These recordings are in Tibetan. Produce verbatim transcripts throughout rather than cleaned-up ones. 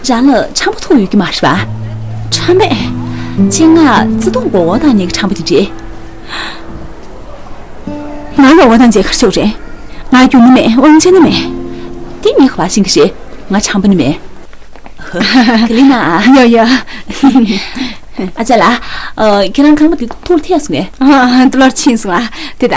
རང་ལ་ཁྲམ་པ་ཐུག་ཡོད་ཀྱི་མ་རེད་པ། ཁྲམ་པས། ཆེད་མངགས་བརྩེ་དུང་མགོ་བོ་དང་ཉེ་གི་ཁྲམ་པ་དེ་འདྲས། ང་ལ་འོ་དང་མཇལ་ཁར་ཤོག་རེད། ང་རྒྱུ་ནི་མེད། དབང་ཆ་ནི་མེད། དེ་ངས་ག་པར་ཤེས་ཀྱི་རེད། ང་ཁྲམ་པ་ནི་མེད། ག་ལི་ན་ཨ། ཡོ་ཡོ། ཨ་ཅག་ལགས། ཨ། ཁྱེད་རང་ཁང་པ་དེ་ཐུགས་ལ་ཐེག་སོང་ངས། ཨ། ཨ། ལོར་ཕྱིན་སོང་ཨ། དེ་ད།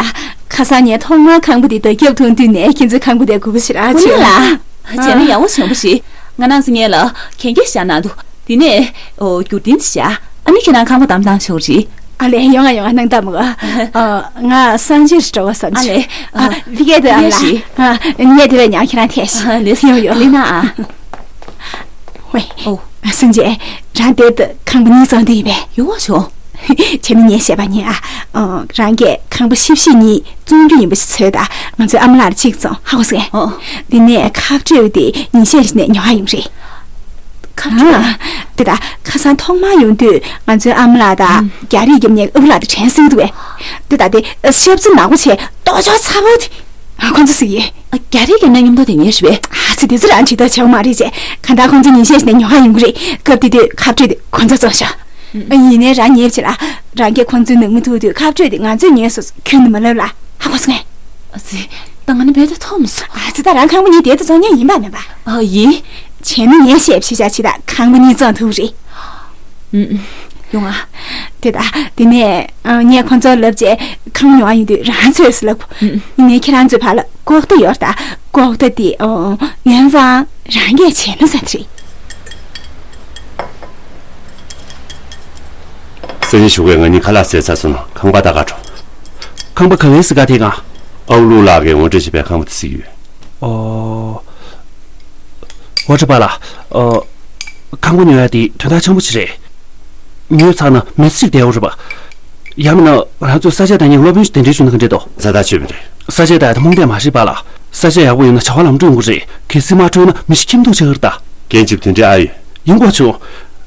ཁ་སང་ངས་ཐོག་མར་ཁང་པ་དེ་བརྡ་ཁྱབ་མཐོང་དུས་ནས་ཁྱེད་ཚོའི་ཁང་པ་དེ་དགོས་པ་ཞིག་རག་བྱུང་ལ། བྱས་ན་ཡག་པོ་བྱུང་བ་ཞིག་ང་རང་ཚོ་ངས་ལ་གན་རྒྱ་བཞག་གནང་འདུག་དེ་ནས་ཨོ་རྒྱུ་རྟེན་ཅིག་བཞག་ཨ་ནི་ཁྱེད་རང་ཁང་པ་བདམས་བཏང་ཆོག་རེད། ཨ་ལས། ཡོང་ང་ཡོང་ང་། གནང་དང་མོ། ཨ། ང་སང་ཕྱིར་འགྲོ་བ་བསམ་ཨ་བྱུང་། ལས། ཨ། ཕི་ཀེ་དུ་ཨ་ཡོད་ལ། ཤི། ཨ། ངས་དེ་ལ་ཉག་ཁྱེད་རང་ཐད་ཤི། ཨ་ལས། ཡོ་ཡོ། ལི་ན་ཨ། ཝེ། ཨོ། ཨ། སུན་ཅེ། རང་དེབ་དུ་ཁང་པ་གཉིས་བཙོང་དུ་ཡིན་པས། ཡོང་བ་བྱུང་། བྱས་ན་ངས་བཤད་པ་ཉན་ཨ། ཨ། རང་གིས་ཁང་པ་ཤིབ་ཤིབ་གཉིས་བཙོང་རྒྱུ་ཡིན་པ་ཞིག་འཚོལ་ད། ང་ཚོའི་ཨ་མ་ལགས་ལ་གཅིག་བཙོང་། ཧ་གོ་སོང་ངས། ཨོ། འདི་ནས་ཁ་སྤྲོད་དེ་ཉིན་ཤས་ཤིག་ནས་ཉོ་ཧ་ཡོང་རེད། ཁ་སྤྲོད། ཨ། དེ་ད་ཁ་སང་ཐོག་མར་ཡོང་དུས་ང་ཚོའི་ཨ་མ་ལགས་དང་རྒྱ་རིགས་རྒྱབ་ནས་ཨུ་ལགས་དང་དྲན་སྲིད་འདུག་བས། དེ་ད་དེ་ཤབ་ཙི་ནག་པོ་བྱས་ལྟོ་ཅོག་ཚ་པོ་དེ། ཨ། ཁོང་ཚོ་ཟིག་ཡིན། ཨ། རྒྱ་རིགས་རྒྱབ་ནས་མཉམ་དུ་དེ་ཉེ་ཞུ་བས། ཨ་ཙི། དེ་ཚོ་རང་ཇུས་གཏོགས་བྱེད་མ་རེད་ཅེས། གང་ལྟར་ཁོང་ཚོ་ཉིན་ཤས་ཤིག་ནས་ཉོ་ཧ་ཡོང་གི་རེད། སྐབས་དེ་དུས་ཁ་སྤྲོད་དེ་ཁོང་ཚོ་བཙོང་ཤོག་ཨ། ཡིན་ནའི་རང་ཉེ་བྱེད་ལ། རང་གིས་ཁོང་ཚོའི་ནང་མི་ཐུག་དུས་ཁ་སྤྲོད་དེ་ང་ཚོས་ཉོས་སོང་། ཁྱོན་ནས་མ་ལབ་ལ། ཧ་གོ་སོང་ངས། ཨ་ཙི། ད་ང་ནི་རྦད་དེ་མཐོང་མི་སོང་། ཨ་ཙི། ད་རང་ཁང་པ་གཉིས་དེ་དུ་བཙོང་མཁན་ཡིན་པ་མིན་པ། ཨ། ཡིན། བྱས་ན་ངས་བཤད་ཕྱི་བྱ་ཕྱི་ད་ཁང་པ་གཉིས་བཙོང་ཐུབ་རེད། ཨུམ། ཡོང་ཨ། དེ་ད། དེ་ནས་ཨ། ངས་ཁོང་ཚོར་ལབ་རྗེས་ཁང་ཉོ་བ་ཡིན་དུས་རང་ཚོས་ལབ། ཨུམ། ཡིན་ནའི་ཁྱེད་རང་ཚོའི་བར་ལ་ལྐོག་ཟླ་ཡོད་ད། ལྐོག་ཟླ་དེ་ཨོ། ཡོན་ཧྥང་རང་གིས་བྱས་ན་བསམ་གི་རེད། སང་ཉིན་གཞུག་གི་ང་གཉིས་ཁ་ལག་བཟས་ཚར་སོང་ན་ཁང་པ་ལྟ་ག་འགྲོ། ཁང་པ་ག་བའི་སི་ག་དེ་གང་། ཨའུ་ལུའུ་ལགས་ཀྱིས་ངོ་སྤྲོད་བྱས་པའི་ཁང་པ་དེ་གཟིགས་ཡོད། ཨོ། ཝ་ཁྲི་པ་ལགས། ཨོ། ཁང་པ་ཉོ་ཡ་དེ་དོན་དག་ཆེན་པོ་ཞིག་རེད། ཉོས་ཚར་ན་མི་ཚེ་གཅིག་བསྡད་ཡོད་རེད་པ། ཡང་མིན་ན་ང་ཚོས་ས་སྐྱ་བདག་ཉིད་སློབ་དཔོན་ཞིག་གདན་འདྲེན་ཞུ་ན་ག་འདྲས་འདུག་ཛ་དྲག་ཆོད་པ་རེད། ས་སྐྱ་བདག་ཉིད་དེ་རྨོངས་དད་མ་རེད་པ་ལགས། ས་སྐྱ་ཡག་པོ་ཡོད་ན་བྱ་བ་ལམ་འགྲོ་ཡོང་གི་རེད། གལ་སྲིད་མ་འཕྲོད་ན་མི་ཞིག་ཁྱིམ་སྡུག་ཆགས་ཀྱི་རེད་ད། རྐྱེན་གཅིག་དེ་འདྲས་ཨ་ཡོད། ཡིན་དགོས་བྱུང་།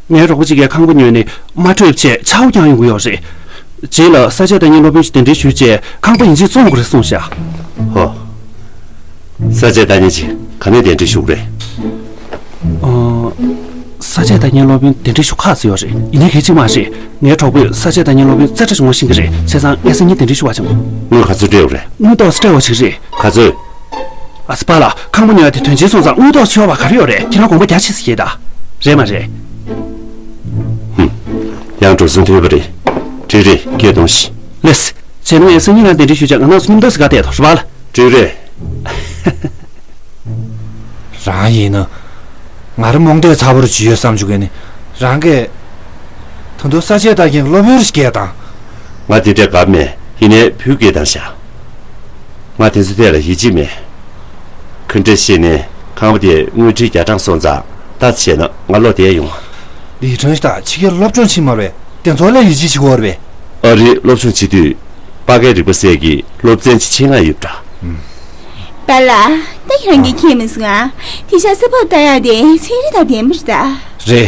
ངའི་གྲོགས་པོ་གཅིག་གིས་ཁང་པ་ཉོས་ནས་མ་འཕྲོད་བྱས་ཆག་སྒོ་བརྒྱབ་ཡོང་གི་ཡོད་རེད། རྗེས་ལ་ས་སྐྱ་བདག་ཉིད་སློབ་དཔོན་ཞིག་གདན་འདྲེན་ཞུས་བྱས་ཁང་པ་ཡིན་གཅིག་བཙོང་དགོས་རེད་གསུངས་ཤག་ཧོ། ས་སྐྱ་བདག་ཉིད་ཅིག་ག་ནས་གདན་འདྲེན་ཞུ་དགོས་རེད། ཨོ། ས་སྐྱ་བདག་ཉིད་སློབ་དཔོན་གདན་འདྲེན་ཞུ་ཁག་ཅིག་ཡོད་རེད། ཡིན་ནའི་གལ་ཆེ་མ་རེད། ངའི་གྲོགས་པོས་ས་སྐྱ་བདག་ཉིད་སློབ་དཔོན་རྩེ་གྲ་ཞིག་ངོ་ཤེས་ཀྱི་རེད། བྱས་ཙང་ངས་སང་ཉིན་གདན་འདྲེན་ཞུ་བར་བྱེད་དགོས། དངུལ་ག་ཚོད་སྤྲད་ཡོད་རེད། དངུལ་ཏོག་ཙམ་སྤྲད་པ་ཞིག་རེད། ག་ཚོད། ཨ་ཙི། པཱ་ལགས། ཁང་པ་ཉོ་ཡ་དེ་དོན་ཆེན་སོང་ཙང་དངུལ་ཏོག་ཙམ་ཤོར་བ་ག་རེ་ཡོད་རེད། ཁྱེད་རང་དགོངས་པ་རྒྱ་ཆེ་ཙམ་བཞེས་དང་། རེད་མ་རེད། ཧུམ། ཡང་འགྲོ་སོང་ཐོན་པ་རེད། འགྲིག་རེད། ཁྱེད་གཏོང་ཞིག་ལགས་སེ། བྱས་ན་ངས་སང་ཉིན་ལ་གདན་འདྲེན་ཞུས་བྱས་ང་རང་ཚོ་མཉམ་དུ་ཟིག་ག་བསྡད་དོ། རེད་པ་ལགས། འགྲིག་རེད། རང་ཡིན་ན། ང་རང་རྨོངས་དད་ཚ་པོ་རུ་བྱུང་ཡོད་བསམ་བྱུང་གི་ནི། རང་གིས། ད་དུང་ས་སྐྱའི་བདག་རྐྱེན་སློབ་དཔོན་རུ་སྐྱེལ་དང་། ང་དེ་འདྲའི་དགའ་མེད། ཡིན་ནའི་བུ་སྐྱེལ་དང་ཤག་ང་དེ་ཚོ་ཐད་ལ་ཡིད་ཆེས་མེད། ག་འདྲ་བྱས་ནས་ཁང་པ་དེ་དངུལ་ཁྲིའི་རྒྱ་གྲངས་སོང་ཙང་ལྟ་ཙམ་བྱས་ན་ང་བློ་བདེ་ཡོང་། ལི་ཁྲང་ཞི་ད་ཕྱི་རྒྱལ་སློབ་སྦྱོང་ཕྱིན་མ་རེད། དེ་ཚོ་ལ་ཡིད་ཆེས་བྱེད་དགོས་རེད་པས། ཨ་རིར་སློབ་སྦྱོང་བྱེད་དུས་པ་ཀའི་རིག་པ་སེལ་གྱི་སློབ་ཚན་ཅིག་ཆེད་མངགས་ཡོད་པ་འདྲ། པཱ་ལགས། ད་ཁྱེད་རང་གིས་མཁྱེན་མི་སོང་ཨ། དེང་སང་ས་བབ་ལྟ་ཡག་དེ་ཚན་རིག་དང་ལྡན་པ་རེད་ད།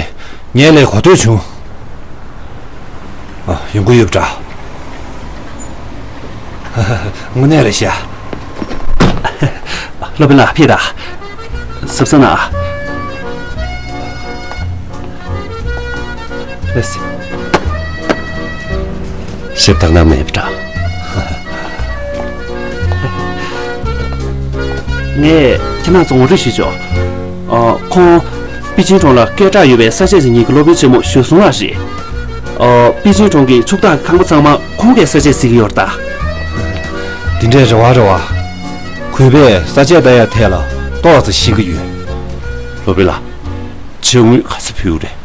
རེད། ངས་ལས་གོ་ཐོས་བྱུང་། ཨ། ཡོང་གི་ཡོད་པ་འདྲ། དངོས་གནས་རེད་ཤག་སློབ་དཔོན་ལགས། ཕེབས་དང་། གཟབ་གཟབ་གནང་། ལགས་སེ། ཞབས་ཏོག་གནང་མེད་པ་འདྲ། ངས་ཁྱེད་རང་ཚོ་ངོ་སྤྲོད་ཞུས་ཆོག་ཨ། ཁོང་པེ་ཅིན་གྲོང་ལ་སྐད་གྲགས་ཡོད་པའི་ས་སྐྱ་ཞིག་གཉིས་ཀྱི་སློབ་དཔོན་ཆེན་མོ་ཞོལ་ཟུང་ལགས་རེད། ཨ། པེ་ཅིན་གྲོང་གི་ཕྱུག་བདག་གི་ཁང་པ་ཚང་མ་ཁོང་གིས་ས་སྐྱ་གཟིགས་ཀྱི་ཡོད་རེད་ད། འདི་འདྲའི་རེ་བ་རེད་པ། གུས་པས་ས་སྐྱ་ལྟ་ཡ་ཐད་ལ་ཏོག་ཙམ་ཤེས་ཀྱི་ཡོད། སློབ་དཔོན་ལགས། ཕྱིར་དངུལ་ག་ཚོད་ཕུལ་རེད།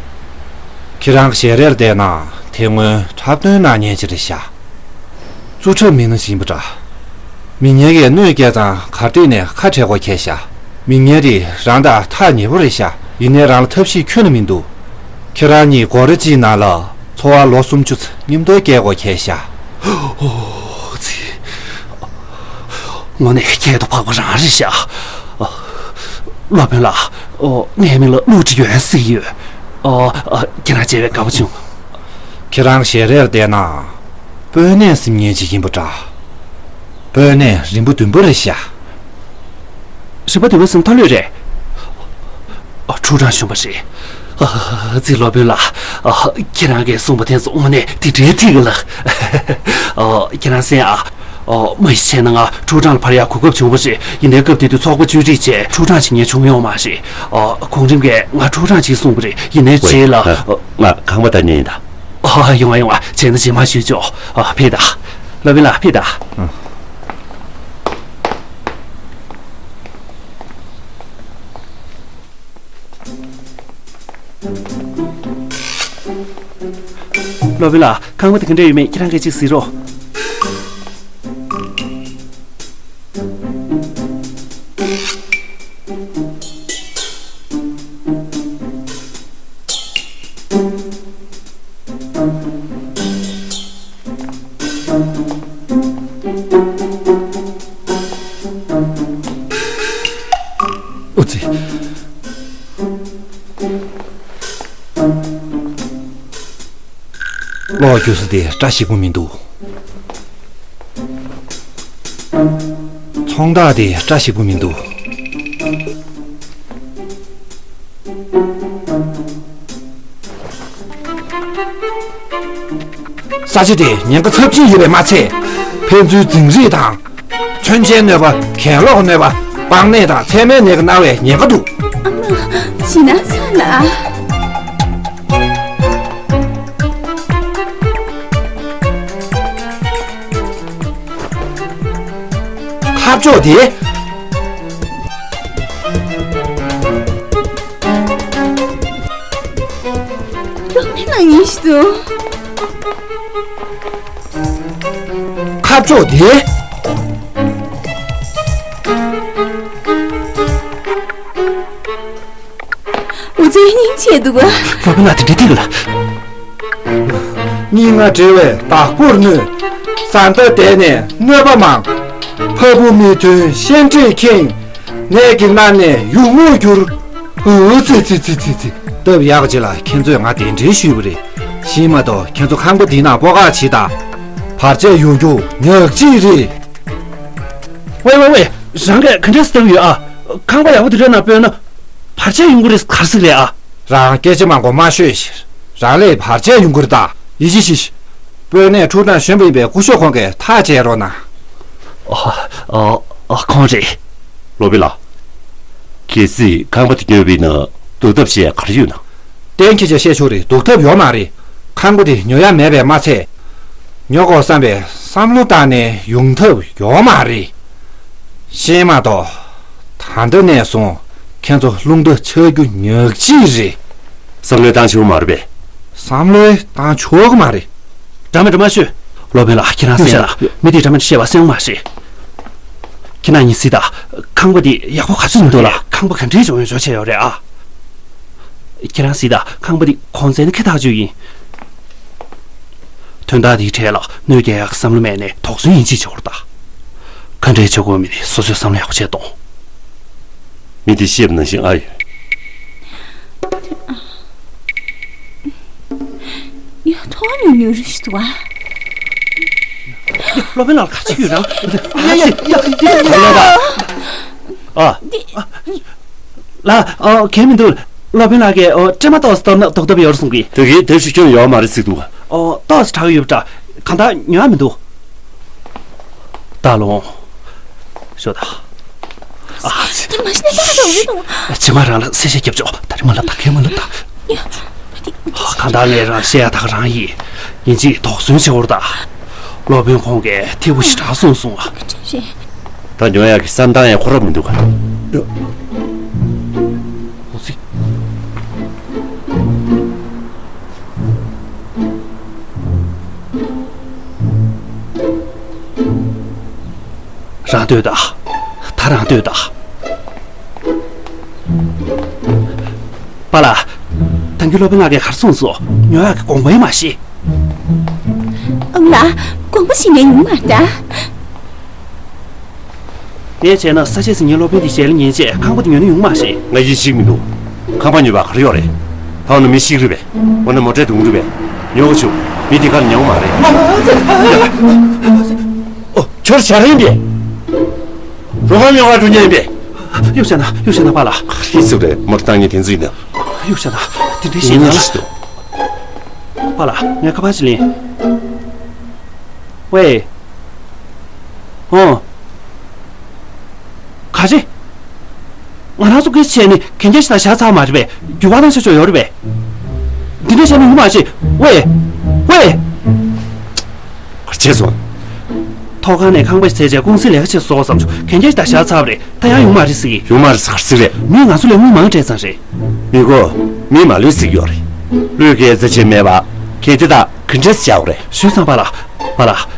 ཁྱེད་རང་གི་ཞལ་རས་ལ་བལྟས་ན་དེ་སྔོན་འཁྲབ་སྟོན་གནང་མཁན་ཅིག་རེད་ཤག་རྩུབ་ཁྲབ་མི་སྣ་ཞིག་ཡིན་པ་འདྲ། མི་ངན་གྱིས་གནོད་སྐྱེལ་ཙང་གར་སྟེགས་ནས་ཁ་བྲལ་དགོས་ཁེལ་ཤག་མི་ངན་དེ་རང་དང་ཐག་ཉེ་པོ་རེད་ཤག་ཡིན་ནའི་རང་ལ་ཐབས་ཤེས་ཁྱོན་ནས་མི་འདུག་ཁྱེད་རང་གཉིས་སྒོ་ར་གཅིག་ནང་ལ་འཚོ་བ་ལོ་སུམ་ཅུ་ཙམ་མཉམ་དུ་སྐྱེལ་དགོས་ཁེལ་ཤག་ཨོ་ཙི། དངོས་གནས་ཁྱད་དུ་འཕགས་པ་རང་རེད་ཤག་སློབ་དཔོན་ལགས། ཨོ། ངའི་མིང་ལ་ཀླུ་ཁྲི་ཡོན་ཟེར་གྱི་ཡོད། ཨོ། ཨ། ཁྱེད་རང་མཇལ་བའི་དགའ་པོ་བྱུང་། ཁྱེད་རང་ཞལ་རས་ལ་བལྟས་ན། དཔོན་གནས་ཟིན་མཁན་ཅིག་ཡིན་པ་འདྲ། དཔོན་གནས་རིམ་པ་བདུན་པ་རེད་ཤག་རིམ་པ་བདུན་པ་ཟིན་ཐོ་ལོས་རེད། ཨོ། ཁྲུའུ་ཀྲང་གཞོན་པ་རེད། ཨ། ཙི། སློབ་དཔོན་ལགས། ཨ། ཁྱེད་རང་གིས་གསུངས་པ་དེ་ཚོ་དངོས་གནས་དེ་འདྲའི་ཐིག་གི་ལགས། ཨ། ཁྱེད་རང་གསན་ཨ། ཨ། མ་གཞི་བྱས་ན་ང་ཁྲུའུ་ཀྲང་ལ་ཕར་ཡག་གོ་སྐབས་བྱུང་བ་རེད། ཡིན་ནའི་སྐབས་དེ་དུས་ཚོགས་པ་བཅོས་སྒྲིག་བྱས་ཁྲུའུ་ཀྲང་ཅིག་ཉན་བྱུང་ཡོད་མ་རེད། ཨ། གོང་རིམ་གྱིས་ང་ཁྲུའུ་ཀྲང་ཅིག་གསུངས་པ་རེད། ཡིན་ནའི་ཝེ། རྗེས་ལ། ང་། ང་ཁང་པ་ད་ཉན་ཡིན་ད། ཨ། ཡོང་ང་ཡོང་ང་། བྱས་ན་རྗེས་མ་ཞུས་ཆོག་ཨ། ཕེབས་དང་། སློབ་དཔོན་ལགས། ཕེབས་དང་། ཨ། སློབ་དཔོན་ལགས། ཁང་པ་དེ་ག་འདྲ་ཡོད་མེད་ཁྱེད་རང་གིས་ཅིག་གཟིགས་རོགས། ཨོ་ཙི། གློག་རྒྱུག་ས་དེ་བཀྲ་ཤིས་པོ་མི་འདུག་ཚོང་བདག་དེ་བཀྲ་ཤིས་པོ་མི་འདུག་ས་ཆ་དེ་ཉེན་ཁ་ཚབས་ཆེན་ཡོད་པས་མ་ཚད། ཕན་ཚུན་འཛིང་རེས་དང་། མཚོན་ཆའི་གནོད་པ། གྱེན་ལོག་གནོད་པ། པགས་ནད་དང་མཚན་མའི་ནད་ཀྱིས་མནར་བའི་ཉེན་ཁ་འདུག་ཨ་མ། ཞེད་སྣང་ཚ་ལ། ཁ་ཕྱོགས་དེ། ཡོང་མིན་ནང་ཉིན་ཞིག་ཏུ། ཁ་ཕྱོགས་དེ། འུ་ཚོའི་སྙིང་རྗེ་འདུག་ག་སློབ་དཔོན་ལགས། དེ་འདྲའི་ཐིག་ལ། སྙིང་ང་བྲེལ་བས་བདག་པོར་གནོད། བཟའ་ཟླ་འདས་ནས་གནོད་པ་མང་། ཕ་བུ་མི་མཐུན་ཤན་འབྲས་ཁེངས། ནད་ཀྱིས་མནར་ནས་ཡུགས་མོར་གྱུར། འུ་ཙི་ཙི་ཙི་ཙི་ཙི། སྟབས་ཡག་ཅིག་ལ་ཁྱེད་ཚོས་ང་གདན་འདྲེན་ཞུས་པ་རེད། ཤེས་མ་གཏོགས་ཁྱེད་ཚོ་ཁང་པ་འདི་ནང་སྤོ་ཁ་བྱེད་དང་། བར་ཆད་ཡོང་རྒྱུ་ཉག་གཅིག་རེད། ཝེ་ཝེ་ཝེ། རང་གིས་ག་འདྲས་ལྟ་གི་ཡོད་ཨ། ཁང་པ་ཡག་པོ་འདི་འདྲ་ནང་སྤོས་ན། བར་ཆད་ཡོང་གི་རེད་ག་རེ་ཟེར་གི་རེད་ཨ། རང་སྐད་ཆ་མང་པོ་མ་ཤོད་ཤིག་རང་ལ་བར་ཆད་ཡོང་གི་རེད་ད། ཡིད་ཆེས་ཤིག་དཔོན་གནས་ཁྲུའུ་ཀྲང་གཞོན་པ་ཡིན་པས་སྐུ་ཞབས་ཁོང་གིས་ཐག་བཅད་རོགས་གནང་། ཨ། ཨ། ཨ། ཁོང་རེད། སློབ་དཔོན་ལགས། གལ་སྲིད་ཁང་པ་དེ་ཉོས་པ་ཡིན་ན་སྡུག་ཐབས་ཅིག་ག་རེ་ཡོད་ན། གཏན་འཁེལ་བྱས་བཤད་ཆོག་རེད། སྡུག་ཐབས་ཡོད་མ་རེད། ཁང་པ་དེ་ཉོ་ཡ་མེད་པས་མ་ཚད། ཉོ་དགོས་བསམ་པའི་བསམ་བློ་བཏང་ནས་ཡོང་ཐབས་ཡོད་མ་རེད། ཤེས་མ་གཏོགས། ད་ལྟ་ནས་བཟུང་ཁྱེད་ཚོ་རླུང་རྟ་ཆག་རྒྱུ་ཉག་གཅིག་རེད། བསམ་བློ་བཏང་ཆོག་མ་རེད་པས། བསམ་བློ་བཏང་ཆོག་གི་མ་རེད། འདྲ་མི་འདྲ་མ་ཤོད། སློབ་དཔོན་ལགས། ཁྱེད་རང་གསན་ལ། མི་དེས་འདྲ་མི་འདྲ་བཤད་པ་གསན་མ་ཤེས། ཁྱེད་རང་གཉིས་གཟིགས་དང་། ཁང་པ་འདི་ཡག་པོ་ག་ཚོད་མི་འདུག་ལ། ཁང་པ་ག་འདྲའི་ཇོ་ཡོད་ཇོ་བྱས་ཡོད་རེད་ཨ། ཁྱེད་རང་གཟིགས་དང་། ཁང་པ་འདི་གོང་ཚད་ནི་ཁེ་ཐག་ཆོད་ཡིན། དོན་དག་འདིའི་གྲས་ལ་གནོད་སྐྱེལ་ཡག་གི་བསམ་བློ་མེད་ནས་དོགས་ཟོན་ཡིན་གཅིག་བྱེད་དགོས་རེད་ད། ག་འདྲའི་བྱེད་དགོས་མིན་ནི་སོ་སོས་བསམ་བློ་ཡག་པོ་བྱས་གཏོང་། མི་དེས་བཤད་པ་ནང་བཞིན་ཨ་ཡོད། ཡ། ཐོག་ཉུང་ཉུང་རེ་ཞིག་འདུག་ཨ། སློབ་དཔོན་ལགས་ལ་ག་ཚོད་ཡོད་རང་། ཡ་ཡ་ཡ་ཡ། ཨ། ལགས། ཨ། གལ་མི་འདུག་སློབ་དཔོན་ལགས་ཀྱིས། ཨོ། སྲན་མ་ཏོག་ཙམ་གཏོར་ན་ལྡོག་ཐབས་ཡོད་རེད་གསུང་གི། དེ་གིས་དེབ་ཞིག་སྐྱོན་ཡོད་མ་རེད་ཟེར་འདུག་ཨོ། ཏོག་ཙམ་དྲག་ཡོད་པ་འདྲ། གང་ལྟར་ཉོ་ཡ་མི་འདུག་ད་ལོང་། ཤོག་ད། ཨ་ཙི། དེ་མ་གཞི་ནས་ཏག་ཏག་ཡོད་དང་། རྗེས་མ་རང་ལ་གསལ་བཤད་རྒྱབ་ཆོག་ད་རེས་མ་ལབ་དང་། ཁས་མ་ལབ་དང་། ཡ། གང་ལྟར་ངས་རང་བཤད་ཡ་ད་ག་རང་ཡིན། ཡིན་གཅིག་དོགས་ཟོན་བྱེད་དགོས་རེད་ད། སློབ་དཔོན་ཁོང་གིས་ཐེ་བོ་ཞེ་དྲག་གསུངས་སོང་ཨ། རེད། ད་ཉོ་ཡག་གི་བསམ་སྟངས་ཡང་ཁོ་རང་མི་འདུག་ག་འོ་ཙི། རང་ལྟོས་དང་། ད་རང་ལྟོས་དང་། པཱ་ལགས། ད་གིན་སློབ་དཔོན་ལགས་ཀྱིས་ག་རེ་གསུངས་སོང་། ཉོ་ཡག་གི་དགོངས་པ་ཡིན་མ་ཤེས། ཨང་ལགས། དགོངས་པ་བཞེས་ན་ཡོང་མ་རེད་ད། དེ་བྱས་ན་ས་ཆ་ཟིན་མཁན་སློབ་དཔོན་དེ་ཞལ་ལ་ཉན་བྱས་ཁང་པ་དེ་ཉོ་ན་ཡོང་མ་ཤེས། ང་ཡིད་ཆེས་མི་འདུག་ཁང་པ་ཉོས་པ་ག་རེ་ཡོད་རེད། ད་འོ་ན་མི་ཤི་གི་རེད་པས། འོ་ན་མོ་ཊའི་དུང་རེད་པས། ཉོ་གི་ཆུག་མི་དེ་གར་ཉོ་གི་མ་རེད། ཨོ། ཁྱོད་བྱ་རིན་པས། རོ་ཁ་ཉོ་ག་འགྲོ་མཁན་ཡིན་པས། གཡུག་བྱས་ན་གཡུག་བྱས་ན་པཱ་ལགས། ཧི་སུ་རེད་མོར་བཏང་ཉིན་དེ་འཛུལ་ནས། གཡུག་བྱས་ན་དེ་འདྲའི་ཞིག་ཡིན་ན་ཞིག་ཏུ། པཱ་ལགས་ངས་ཁ་པར་ཞིག་ལེན། ཝེ། ཨོ། ག་རེ། ང་རང་ཚོ་སྐད་ཆ་བྱས་ནས་གན་རྒྱ་ཞིག་དང་བཞག་ཚར་མ་རེད་པས། རྒྱུ་བ་དང་ཆ་ཆོག་ཡོད་རེད་པས། འདི་འདྲ་བྱས་ན་ཡོང་མ་རེད། ཝེ། ཝེ། ག་རེ་བྱས་སོང་། ཐོག་ཁང་ནས་ཁང་པ་ཞིག་བཙལ་རྗེས་ཀུང་སིའི་ལས་ཀ་བྱེད་སོང་བསམ་བྱུང་། གན་རྒྱ་ཞིག་དང་བཞག་ཚར་བ་རེད། ད་ཡང་ཡོང་མ་རེད་ཟེར་གི། ཡོང་མ་རེད་ཟེར་ག་རེ་ཟེར་རེད། མིས་ང་ཚོ་ལ་དངུལ་མང་སྤྲད་ཙང་རེད། མི་གོ། མིས་མ་ལུས་ཟེར་གི་ཡོད་རེད། ལུས་ཀའི་རྩ་ཆེན་མེད་པ། གལ་ཏེ་ད་ག་འདྲས་བྱ་དགོས་རེད། ཞུས་ཙང་པཱ་ལགས། པཱ་ལགས།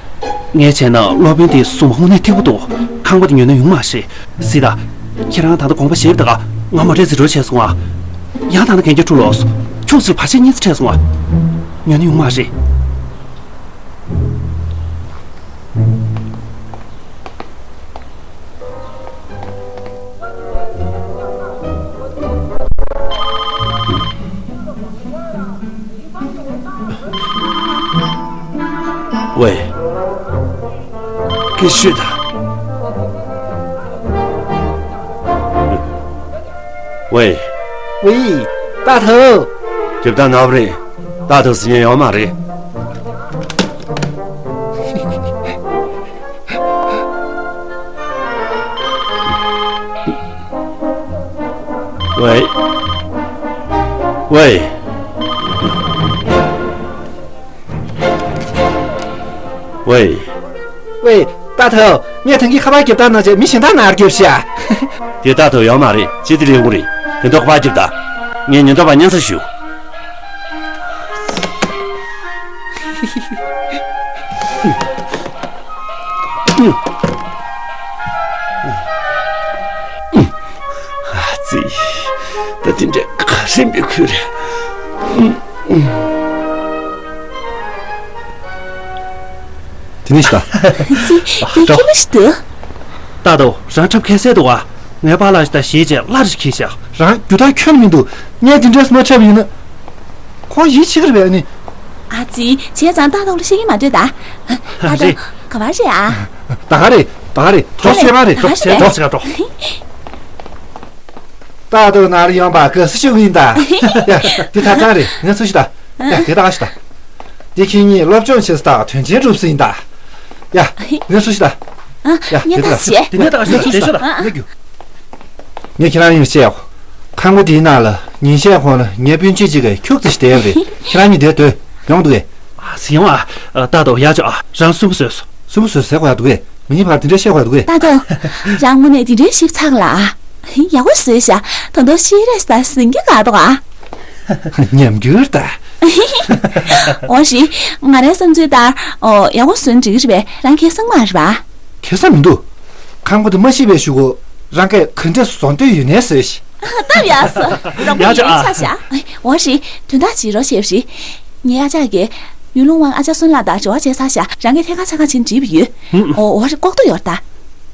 ངས་བྱས་ན་སློབ་དཔོན་དེའི་གསུང་དངོས་གནས་ཐིག་པོ་འདུག་ཁང་པ་དེ་ཉོས་ན་ཡོང་མ་རེད། གཟིགས་དང་། ཁྱེད་རང་ད་ལྟ་དགོངས་པ་བཞེས་པ་དང་ང་མ་སྤྲད་ཟེར་འགྲོ་བྱས་སོང་ཨ། ཡང་ད་ལྟ་གན་རྒྱ་འཁྲུག་ལོག་སོང་། ཁྱོད་ཚོར་བར་ཆད་གཉིས་ཙམ་འཕྲད་སོང་ཨ། ཉོས་ན་ཡོང་མ་རེད། ཝེ། སྐད་ཤོད་དང་། ཝེ། ཝེ། ཏཱ་ཐོ། རྒྱབ་ད་ནོར་བ་རེད། ཏཱ་ཐོ་ཟེར་མཁན་ཡོད་མ་རེད། ཝེ། ཝེ། ཝེ། ཝེ། ཏཱ་ཐོ། ངས་ཐང་གི་ཁ་པར་རྒྱབ་ད་ན་ཅེ་མི་གཞན་དག་ནར་རྒྱབ་ཤ། དེ་ཏཱ་ཐོ་ཡོད་མ་རེད། ཅི་དེ་ལས་འུ་རེད། དེ་འདོག་པ་རྒྱབ་ད། ངས་ཉེན་རྟོག་པ་མཉན་ས་ཞུ། ཨ་ཙི། ད་དེ་འདྲ་ག་རེ་མི་ཁུལ་རེད། དེ་ནི་ཤི་ད། ཙི། དེ་ཁྱི་མི་ཤི་ད། ཏཱ་ཐོ། རང་འཁྲབ་མཁན་གསལ་འདུག་ཨ། ངའི་པཱ་ལགས་ཤི་ད་ཞེས་བྱས་སླར་ཞིག་གིས་བཞག་རང་རྒྱུ་དག་ཁྱོན་མི་འདུག་ངས་དེ་འདྲས་མ་འཁྲབ་ཡིན་ན། ཁོང་ཡིད་ཆེས་ཀྱི་རེད་པས་ནི། ཨ་ཙི། བྱས་ཙང་ཏཱ་ཐོ་ལ་བཤད་ཀྱི་མ་འདོད་ད། ཏཱ་ཐོ། རེད། ག་བར་རེད་ཨ། ད་ག་རེད། ད་ག་རེད། གྲོགས་བཤད་མ་རེད། གྲོགས་བཤད་གྲོགས་བཤད་གྲོགས། ཏཱ་ཐོ་ནར་ཡོང་པ་དགའ་བསུ་ཞུ་གི་ཡིན་ད། ཡ། འདི་ད་ཚང་རེད། ངས་ཚུར་ཞུ་ད། ཡ། དེ་ད་ཞུ་ད། འདི་ཁྱེད་གཉིས་སློབ་སྦྱོང་བྱེད་ས་དང་དོན་ཆེན་སྒྲུབ་ས་ཡིན་ད། ཡ། ངས་ཚུར་ཞུ་ད། ཡ། ངས་ད་བཤད། འདི་ནས་ད་ཞུ་ད། ངས་ཁྱེད་རང་ཡིན་བཤད། ཁང་པ་འདིའི་ནང་ལ་ཉིན་ཤས་གོང་ལ་ངའི་སྤུན་མཆེད་ཅིག་གིས་ཁྱུག་ཙམ་ཞིག་བསྡད་ཡོད་རེད། ཁྱེད་རང་གཉིས་བསྡད་སྡོད། ཡོང་འདུག་གས། ཨ་ཙི། ཡོང་ཨ། ཏཱ་ཐོ། ཡ་ཅོ་ཨ། རང་སུན་པོ་བཟོས་སོང་། སུན་པོ་བཟོས་ཟེར་དགོས་ཡ་འདུག་གས། མི་གཉིས་བར་དེ་འདྲའི་བཤད་དགོས་ཡ་འདུག་གས། ཏཱ་ཐོ། རང་དངོས་གནས་དེ་འདྲའི་ཞིབ་ཚགས་ལ་ཨ། ཡག་པོ་བཟོས་ཤག་ད་དུང་ཤེས་རེས་ད་ཟིན་གྱི་ག་འདུག་ཨ། ཉམས་འགྱུར་ད། འོ་རེད། ང་རའི་བསམ་ཚུལ་ལྟར། ཨོ། ཡག་པོ་བཟོས་ན་འགྲིག་གི་རེད་པས། རང་ཁེ་བཟང་མ་རེད་པ། ཁེ་བཟང་མི་འདུག་ཁང་པ་དེ་མ་ཤི་བའི་གཞུག་གུ་རང་གིས་ག་འདྲས་བཟོ་འདོད་ཡོད་ནའི་བཟོས་ཤིག་སྟབས་ཡག་སོ། རང་པོ་ཡག་ཡོད་ཆ་ཨ། ཆགས་ཤག་འོ་རེད། དོན་དག་ཅིག་རོགས་བྱེད་པ་རེད། ངའི་ཨ་ཅག་གིས་ཡུལ་ལུང་དབང་ཨ་ཅག་སུན་ལགས་དང་འབྲེལ་བ་བྱས་ཚར་ཤག་རང་གིས་ཐད་ཀར་ཆ་ཚང་བྱས་ནས་འགྲིག་པ་ཡོད། ཧུམ། འོ། འོ་རེད། ལྐོག་ཏུ་ཡོད་ད།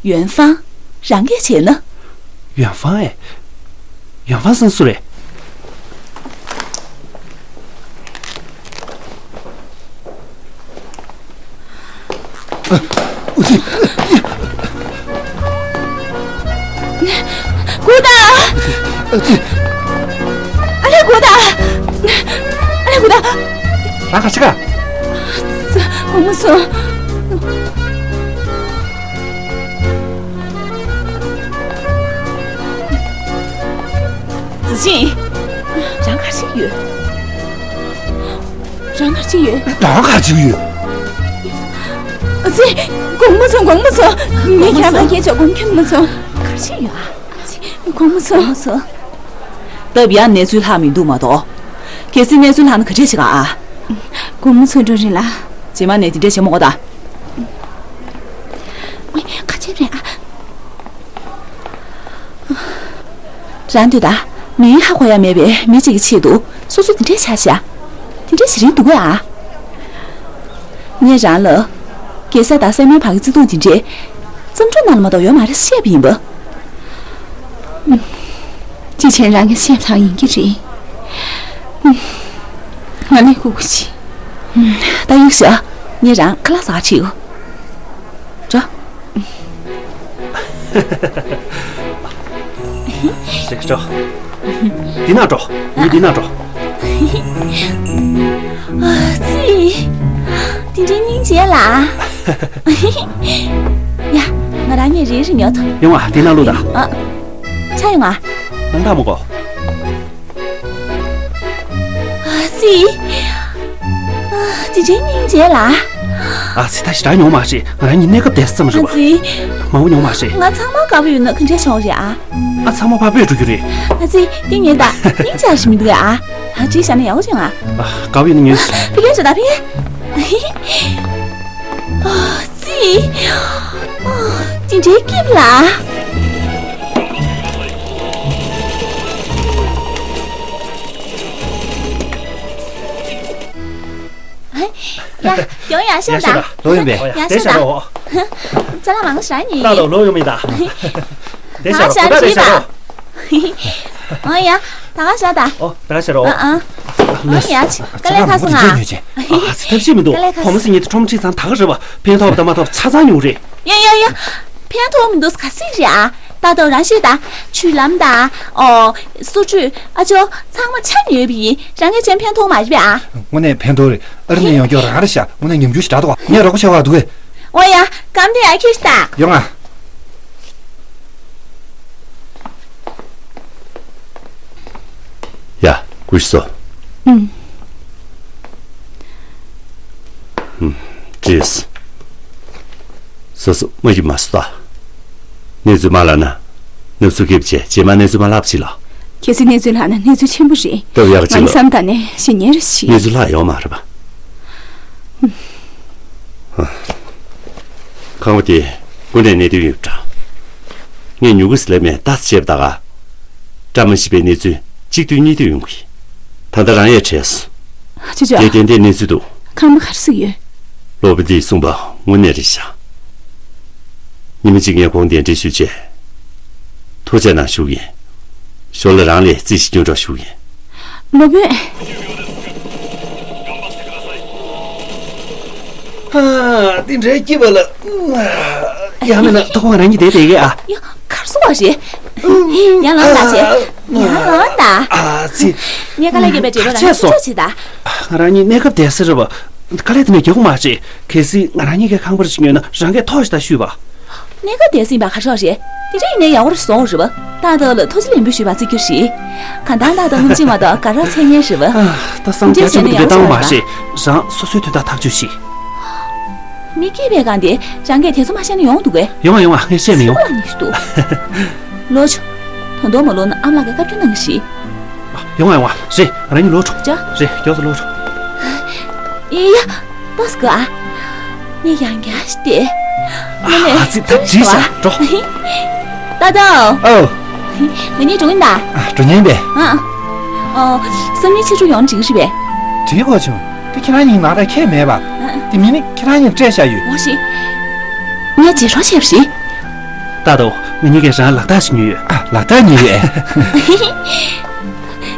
ཡོན་ཧྥང་། རང་གིས་བྱས་ན། ཡོན་ཧྥང་ཨེ། ཡོན་ཧྥང་ཟེར་མཁན་སུ་རེད། སྒུག་དང་། ཨ་ལས། སྒུག་དང་། ཨ་ལས། སྒུག་དང་། རང་ག་ཅི་ག་དགོངས་པ་མ་ཚོམ། ཙི་ཅིན། རང་ག་རེ་བྱེད་ཀྱི་ཡོད། རང་ག་རེ་བྱེད་ཀྱི་ཡོད། རང་ག་རེ་བྱེད་ཀྱི་ཡོད། ཙི། དགོངས་པ་མ་ཚོམ། དགོངས་པ་མ་ཚོམ། ངས་ཁྱེད་རང་ལ་སྐད་ཆ་དགོངས། ཁྱོད་མ་ཚོམ། ག་རེ་བྱེད་ཀྱི་ཡོད་ཨ། ཙི། དགོངས་པ་མ་ཚོམ། དགོངས་པ་མ་ཚོམ། སྟབས་ཡག་གནས་ཚུལ་ལྷག་མི་འདུག་མ་གཏོགས། གལ་སྲིད་གནས་ཚུལ་ལྷག་ན་ག་འདྲས་བྱེད་ག་ཨ། དགོངས་པ་མ་ཚོམ། འགྲོ་རེད་ལ། རྗེས་མ་ནས་དེ་འདྲས་བྱེད་མ་དགོས་ད། ཁ་ཆེམས་རེད་ཨ། རང་འདོད་ད། མི་ཧ་གོ་ཡ་མེད་པའི་མི་གཅིག་གི་ཆེད་དུ་སོ་སོ་དེ་འདྲས་བྱ་བཞག་དེ་འདྲས་བྱེད་རིན་འདུག་གས་ཨ། ངས་རང་ལ། རྒྱལ་ས་དང་སྲས་མོའི་བར་གྱི་བརྩེ་དུང་དེ་འདྲས། བརྩམས་སྒྲུང་ནང་ལ་མ་གཏོགས་ཡོད་མ་རེད་བཤད་པ་ཡིན་པ། ཅི་བྱས་རང་གི་སེམས་ཐག་ཡིན་གྱི་རེད། ང་ལས་ཁུག་ཁུག་བྱེད། ད་གཡུག་བཞག་ངས་རང་ཁ་ལག་ཟ་ག་ཁྲིད་འགྲོ། རེད། འགྲོ། འདི་ན་འགྲོ། ངས་འདི་ན་འགྲོ། ཙི། དེ་འདྲའི་སྙིང་རྗེ་ལ། ཡ། ང་རང་གཉིས་རེ་རེ་ཉོ་ཐུབ། ཡོང་ཨ། འདི་ན་བླུགས་དང་། ཨ། ཆ་ཡོང་ཨ། སྣང་དག་མ་གོ། ཙི། དེ་འདྲའི་སྙིང་རྗེ་ལ། ཨ་ཙི། ད་ཞེ་དྲག་ཉོ་མ་རེད། ང་རང་གཉིས་གནས་སྐབས་བསྡད་ས་ཙམ་རེད་པ། ཙི། མང་པོ་ཉོ་མ་རེད། ང་ཚང་མ་དགའ་པོ་ཡོད་ན་ག་འདྲ་ཆོག་རེད་ཨ། ཨ། ཚང་མ་ཕར་སྤོས་འགྲོ་རྒྱུ་རེད། ཨ་ཙི། དེ་ཉོས་ད་སྙིང་རྗེ་ཞིག་མི་འདུག་ཨ། ཨ། བྲིས་བཞག་ན་ཡག་པོ་བྱུང་ཨ། ཨ། དགའ་པོ་ཡོད་ན་ཉོས། ཕ་གིར་ཤོག་ད་ཕ་གིར། ཨ་ཙི། ཨ། དེ་འདྲའི་སྐྱིད་པོ་ལ། ཡ། ཡོང་ཡ་ཤོག་ད། ལོག་ཡོང་པས། ཡ་ཤོག་ད། ཅ་ལག་མང་པོ་ཞིག་རག་ནི། ད་ལོག་ལོག་ཡོང་མི་ད། དེ་ད་ཤ་ཤ་རོགས་ད། དེ་བྲིས་ཤ་ད། རོགས། ཨོ་ཡ། ད་ག་ཤ་ད། ཨོ། ད་ག་ཤ་རོགས། ཨ་ཨ། ཨོ་ཡ་ཆི། དཀའ་ལས་ཁག་སོང་ང་། ཨ་ཙི། ཐབས་ཤེས་མི་འདུག་དཀའ་ལས་ཁག་བུ་མོ་སོང་། སྲིད་ཉིད་དུ་ཁྲོམ་ཁྲིད་ཚང་ད་ག་རེད་པ། ཕན་ཐོགས་དང་མ་ཐོགས་ཆ་ཚང་ཉུང་རེད། ཡ་ཡ་ཡ། ཕན་ཐོགས་མི་འདུག་ག་ཚིག་རེད་ཨ། ད་ལྟ་རང་ཤོད་ད། ཆུ་ལམ་དང་། ཨོ། སོ་བཅུད། ཨ་ཅོ། ཚང་མ་ཆ་ཉོས་པ་ཡིན། རང་གིས་བྱས་ན་ཕན་ཐོགས་མ་རེད་པས་ཨ། དངོས་གནས་ཕན་ཐོགས་རེད། ཨ་རི་ནས་ཡོང་རྒྱུ་རང་རེད་ཤག་དངོས་གནས་ཉམས་འགྱུར་ཞེ་དྲག་འདུག་ངས་རོགས་པ་བྱེད་པ་འདུག་གས། ཨོ་ཡ། གམ་དེ་ཡ་ཁྱེར་ཤོག་ད། ཡོང་ང་། ཡ། སྐུ་ཞབས་སོ། ཨུམ། ཨུམ། ཅེས། སོ་སོ་མ་ཡིན་མ་སོ་ད། གནས་ཚུལ་མ་ལབ་ན། ནབ་སུ་སྐེབ་བྱས་རྗེས་མ་གནས་ཚུལ་མ་ལབ་ཅིག་ལ། གལ་སྲིད་གནས་ཚུལ་ལབ་ན་གནས་ཚུལ་ཆེན་པོ་རེད། སྟབས་ཡག་ཅིག་ལ། ང་བསམ་ད་ནས་ཞེ་ཉེར་ཞིག་གནས་ཚུལ་ལྷག་ཡོད་མ་རེད་པ། ཁང་པ་དེ་དངོས་གནས་གནད་དོན་ཡོད་པ་འདྲ། ངས་ཉུ་གུ་སི་ལབ་མེད་ལྟ་ཙམ་བྱས་པ་ད་ག་བཀྲ་མ་ཤིས་པའི་གནས་ཚུལ་གཅིག་དུས་གཉིས་དུས་ཡོང་གི། ད་ལྟ་རང་ཡང་བྲེལ་སོང་། ཅོ་ཅོ། དེ་ཏན་ཏན་གནས་ཚུལ་འདུག་ཁང་པ་ག་རེ་ཟེར་གྱི་ཡོད། ལོ་པ་འདིས་གསུངས་པ་དངོས་གནས་རེད་ཤག་ཉི་མ་གཅིག་ངས་དགོངས་དག་འདྲི་ཞུས་བྱས། ཐུགས་རྗེ་གནང་ཞུ་གི་ཡིན། ཞོར་ལ་རང་ལ་རྩིས་ཤིག་སྐྱོན་རོགས་ཞུ་གི་ཡིན། ལོ་པ། ཧ། འདི་འདྲའི་སྐྱིད་པ་ལ། ཡང་མིན་ན་ཐོག་ཁོང་རང་གཉིས་བསྡད་བསྡད་གི་ཨ། ཡ། གར་སོང་བ་རེད། ཡང་ལངས་ད་བྱས། ཡང་ལངས་ད། ཨ་ཙི། ངས་དཀའ་ལས་བརྒྱབ་པའི་འབྲས་བུ་རང་གིས་ཐུགས་ཆོག་བྱེད་ད། ང་རང་གཉིས་གནས་སྐབས་བསྡད་ས་རེད་པ། དཀའ་ལས་དེ་འདྲ་རྒྱག་དགོས་མ་རེད། གལ་སྲིད་ང་རང་གཉིས་ཀའི་ཁང་པར་ཞིག་ཉོས་ན་རང་གིས་ཐོག་ཞིག་ད་ཞུས་པ། གནས་སྐབས་བསྡད་ཟིན་པ་ག་རེ་རེད། དེ་འདྲ་ཡིན་ན་ཡག་པོ་རེད་བཟོ་རེད་པ། ཏག་ཏག་ལ་ཐུགས་རྗེ་ལེགས་འབུལ་ཞུས་པ་བརྩི་རྒྱུ་རེད། གང་ལྟར་ཏག་ཏག་སྔོན་ཆད་མ་གཏོགས་ག་རེ་འཚོལ་མཁན་རེད་པ། ཨ། ད་བསམ་འཆར་ཆེན་པོ་དེ་འདྲ་བཏང་བ་མ་རེད། རང་སོ་སོའི་དོན་དག་ཐག་གཅོད་བྱེད། མི་སྐྱིད་པའི་སྒང་དེ་རང་གིས་དེ་ཚོ་མ་བཤད་ན་ཡོང་འདུག་གས། ཡོང་ང་ཡོང་ང་། ངས་བཤད་མི་ཡོང་། ཚིག་ལ་ཉེས་སུ་འདུག་ལོ་ཆུ། ད་དུང་མ་ལོག་ན་ཨ་མ་ལགས་ཀྱིས་བཀའ་བཀྱོན་གནང་གི་རེད། ཡོང་ང་ཡོང་ང་། རེད། ང་རང་གཉིས་ལོག་འགྲོ། ཅོ། རེད། མགྱོགས་སུ་ལོག་འགྲོ། ཨི་ཡ། ཏོག་ཙམ་སྒུག་ཨ། ངས་ཡང་བསྐྱར་ཞུས་ཏེ། ཨ་ཙི། ད་བྲིས་ཤག་འགྲོ། ཏག་ཏག་ཨོ། ང་གཉིས་འགྲོ་གི་ཡིན་ད། ཨ། འགྲོ་མཁན་པས། ཨ། ཨོ། སང་ཉིན་ཕྱི་དྲོ་ཡོང་ན་འགྲིག་གི་རེད་པས། འགྲིག་གོ་བྱུང་། དེ་ཁྱེད་རང་གཉིས་ནང་ལྟར་ཁྱད་མེད་པ། ཨ། དེ་མིན་ནི་ཁྱེད་རང་གཉིས་སྤྲད་བཞག་ཡོད། འོ་ཞེས། ངས་རྗེས་སྲོག་བཤད་པ་རེད། ཏག་ཏག་ང་གཉིས་ཀས་རང་ལག་རྟགས་ཤིག་ཉོས་ཡོད། ཨ། ལག་རྟགས་ཉོས་ཡོད་ཨེ།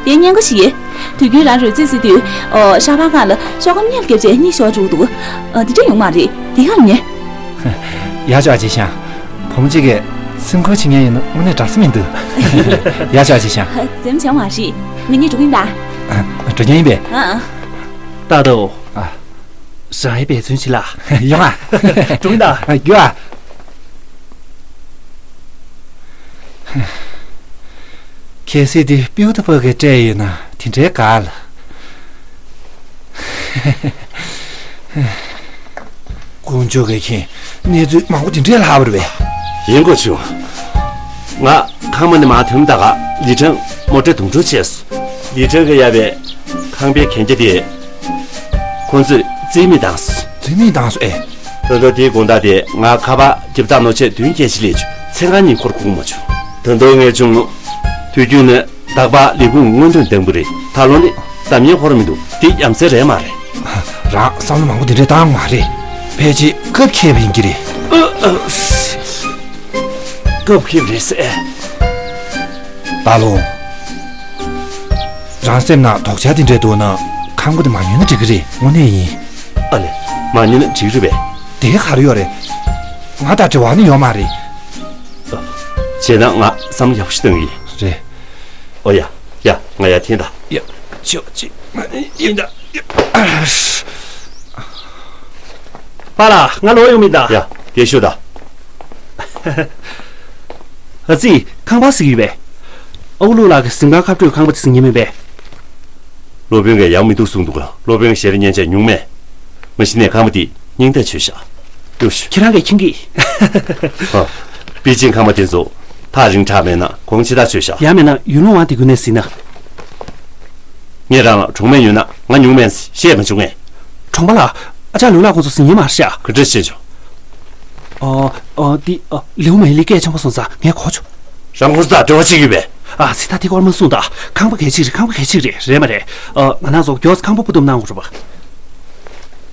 དེ་སྙན་གོ་ཞིག་ཡོད། དུས་རྒྱུན་རང་རོལ་རྩེད་རྩེ་དུས། ཨོ། ཤག་པར་སྒང་ལ་ཤོག་སྒམ་གཉིས་ལ་བརྒྱབ་བྱས་གཉིད་ཤོར་འགྲོ་གི་འདུག་ཨ། དེ་འདྲ་ཡོང་མ་རེད། དེ་ག་ལ་ཉོས། ཡག་ཤོས་ཨ་ཅེ་ཤང་། བུ་མོ་གཅིག་གིས་སེམས་ཁུར་བྱེད་མཁན་ཡིན་ན་དངོས་གནས་འདྲ་ས་མི་འདུག་ཡག་ཤོས་ཨ་ཅེ་ཤང་། འཛེམ་བྱུང་བ་རེད། ང་གཉིས་འགྲོ་གི་ཡིན་ད། ཨ། འགྲོ་མཁན་ཡིན་པས། ཨ་ཨ། ཏག་ཏག་ཨ། རང་ཡི་འབད་བརྩོན་བྱེད་ལ། ཡོང་ཨ། འགྲོ་གི་ཡིན་ད། ཨ། རྒྱུགས་ཨ། གལ་སྲིད་དེ་པིའུ་ཏི་ཕུལ་གྱིས་སྤྲད་ཡོད་ན་དེ་འདྲའི་དགའ་ལ། དཀོན་མཆོག་གིས་མཁྱེན། གནས་ཚུལ་མང་པོ་དེ་འདྲའི་ལྷག་པ་རེད་པས། ཡིན་གོ་བྱུང་། ང་ཁང་པ་ནས་མར་ཐོན་དུས་ག་ལི་ཁྲང་མོ་ཊས་རྡུང་འཕྲོག་བྱས་སོང་། ལི་ཁྲང་གིས་གཡར་བའི་ཁང་པའི་གན་རྒྱ་དེ་ཁོ་ཚོས་རྩིས་མེད་བཏང་སོང་། རྩིས་མེད་བཏང་སོང་ཨེ། ད་དུང་དེའི་དགོང་དག་དེ་ང་ཁ་པར་རྒྱབ་རྟགས་ནོར་ཆས་བདུན་སྐྱེལ་ཞིག་སླེབས་བྱུང་། ཚེ་གང་གཉིད་ཁུག་མ་བྱུང་། ད་དུང་ངས་བྱུང་། དུས་རྒྱུན་ནི་རྟག་པར་ལས་ཁུངས་སྔོན་ཐོན་འདེམས་ཀྱི་རེད། ད་ལོ་ནི་གཏམ་ངན་ཁོ་རང་མི་འདུག་དེ་ཡ་མཚན་རེད་མ་རེད། རང་བསམ་བློ་མང་པོ་དེ་འདྲས་བཏང་མ་རེད། ཕལ་ཆེར་སྐབས་འཁེལ་བ་ཡིན་གྱི་རེད། ཨ། ཨ། སྐབས་འཁེལ་བ་རེད་ཟེར། ད་ལོ། རང་སེམས་ནང་དོགས་འཆར་དེ་འདྲས་འདུག་ན་ཁང་པ་དེ་མ་ཉོས་ན་འགྲིག་གི་རེད། དངོས་གནས་ཡིན། ཨ་ལས། མ་ཉོས་ན་འགྲིག་རེད་པས། དེ་ག་རེ་ཡོད་རེད། ང་དང་འབྲེལ་བ་ནི་ཡོད་མ་རེད། བྱས་ན་ང་བསམ་བློ་ཡག་པོ་ཞིག་བཏང་གི་ཡིན། ཨོ་ཡ། ཡ། ང་ཡར་འཐེན་ད། ཡ། ཅོ་ཅི། ཡིན་ད། ཡ། པཱ་ལགས། ང་ལོག་ཡོང་མིན་ད། ཡ། སྐད་ཤོད་ད། ཨ་ཙི། ཁང་པ་ཟེར་གྱི་ཡོད་པས། ཨ་ཁུ་ལུག་ལགས་ཀྱིས་གཟིམ་ཁང་ཁ་སྤྲོད་ཁང་པ་དེ་ཟེར་མཁན་མིན་པས། སློབ་དཔོན་གྱིས་ཡག་མི་འདུག་གསུངས་འདུག་སློབ་དཔོན་གྱི་ཞལ་སྙན་ཆ་ཉུང་མེད། མ་གཞི་ནས་ཁང་པ་འདི་རྙིང་ཐག་ཆོད་ཤག་ཡོ་ཤུ། ཁྱེད་རང་གིས་མཁྱེན་གྱི། ཨ། པེ་ཅིན་ཁང་པ་དེ་ཚོ་ཐག་རིང་དྲགས་མེད་ན་གོང་ཆེ་ཐག་ཆོད་ཤག་ཡང་མིན་ན་ཡུལ་ལུང་བ་དེ་ཀུན་ནས་ཟིན་ན། ངས་རང་ལ་གྲོགས་མེད་ཡོད་ན་ང་ཉུང་མེད་བཤད་མ་བྱུང་ངས། གྲོང་པ་ལགས། ཨ་ཅག་ལུག་ལགས་ཁོང་ཚོ་ཟིན་ཡིན་མ་རེད་ཤག་ག་འདྲ་བཤད་བྱུང་། ཨོ། ཨོ། འདི། ཨོ། ལེའུ་མེ་ལི་སྐད་ཆེན་པོ་གསུངས་ཙང་ངས་གོ་བྱུང་། རང་ཁོ་ཚོ་དང་འབྲེལ་བ་བྱེད་ཀྱི་ཡོད་པས། ཨ་ཙི། ད་འདི་སྐོར་མ་གསུངས་ད། ཁང་པ་གལ་ཆེ་རེད། ཁང་པ་གལ་ཆེ་རེད། རེད་མ་རེད། ཨ། ང་རང་ཚོ་མགྱོགས་ཙམ་ཁང་པ་སྤོ་བསྡོམས་གནང་དགོས་རེད་པ།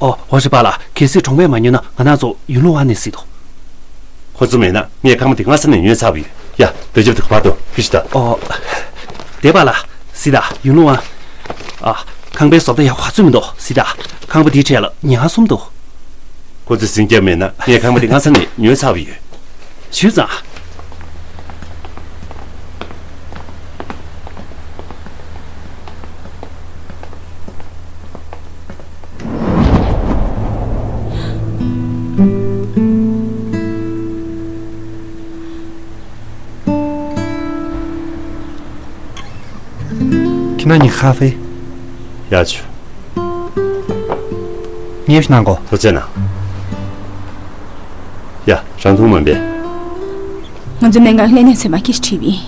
ཨོ། འོ་རེད་པཱ་ལགས། གལ་སྲིད་གྲོང་པས་མ་ཉོས་ན་ང་རང་ཚོ་ཡུལ་ལུང་བ་ནས་གཟིགས་དོ། ཁོ་ཚོ་མེད་ན་ངས་ཁང་པ་འདི་སྔ་ས་ནས་ཉོས་ཚར་བ་ཡོད། ཡ། འདི་རྒྱབ་ཏུ་བར་དོ་ཕི་ཤི་ད། ཨོ། བདེ་པཱ་ལགས། གཟིགས་ད། ཡུལ་ལུང་བ། ཨ། ཁང་པའི་བཟོ་ལྟ་ཡག་པོ་ག་ཚོད་མི་འདུག་གཟིགས་ད། ཁང་པ་འདིའི་གྲས་ལ་ཉེར་ལྔ་གསུམ་འདུག་ཁོ་ཚོས་ཟིན་རྒྱབ་མེད་ན་ངས་ཁང་པ་འདི་སྔ་ས་ནས་ཉོས་ཚར་བ་ཡོད། ཞུས་ཙང་། ཁྱེད་རང་གཉིས་ཁ་ཧྥེ། ཡ་ཆུ། མཉེས་པོ་གནང་གོ། ཐུགས་རྗེ་གནང་། ཡ། རང་འཐུང་མ་འབད། ང་ཚོའི་སྨན་ཁང་ལས་སྣེ་ཚན་པ་སྐད་ཆ་དྲིས་པ་ཡིན།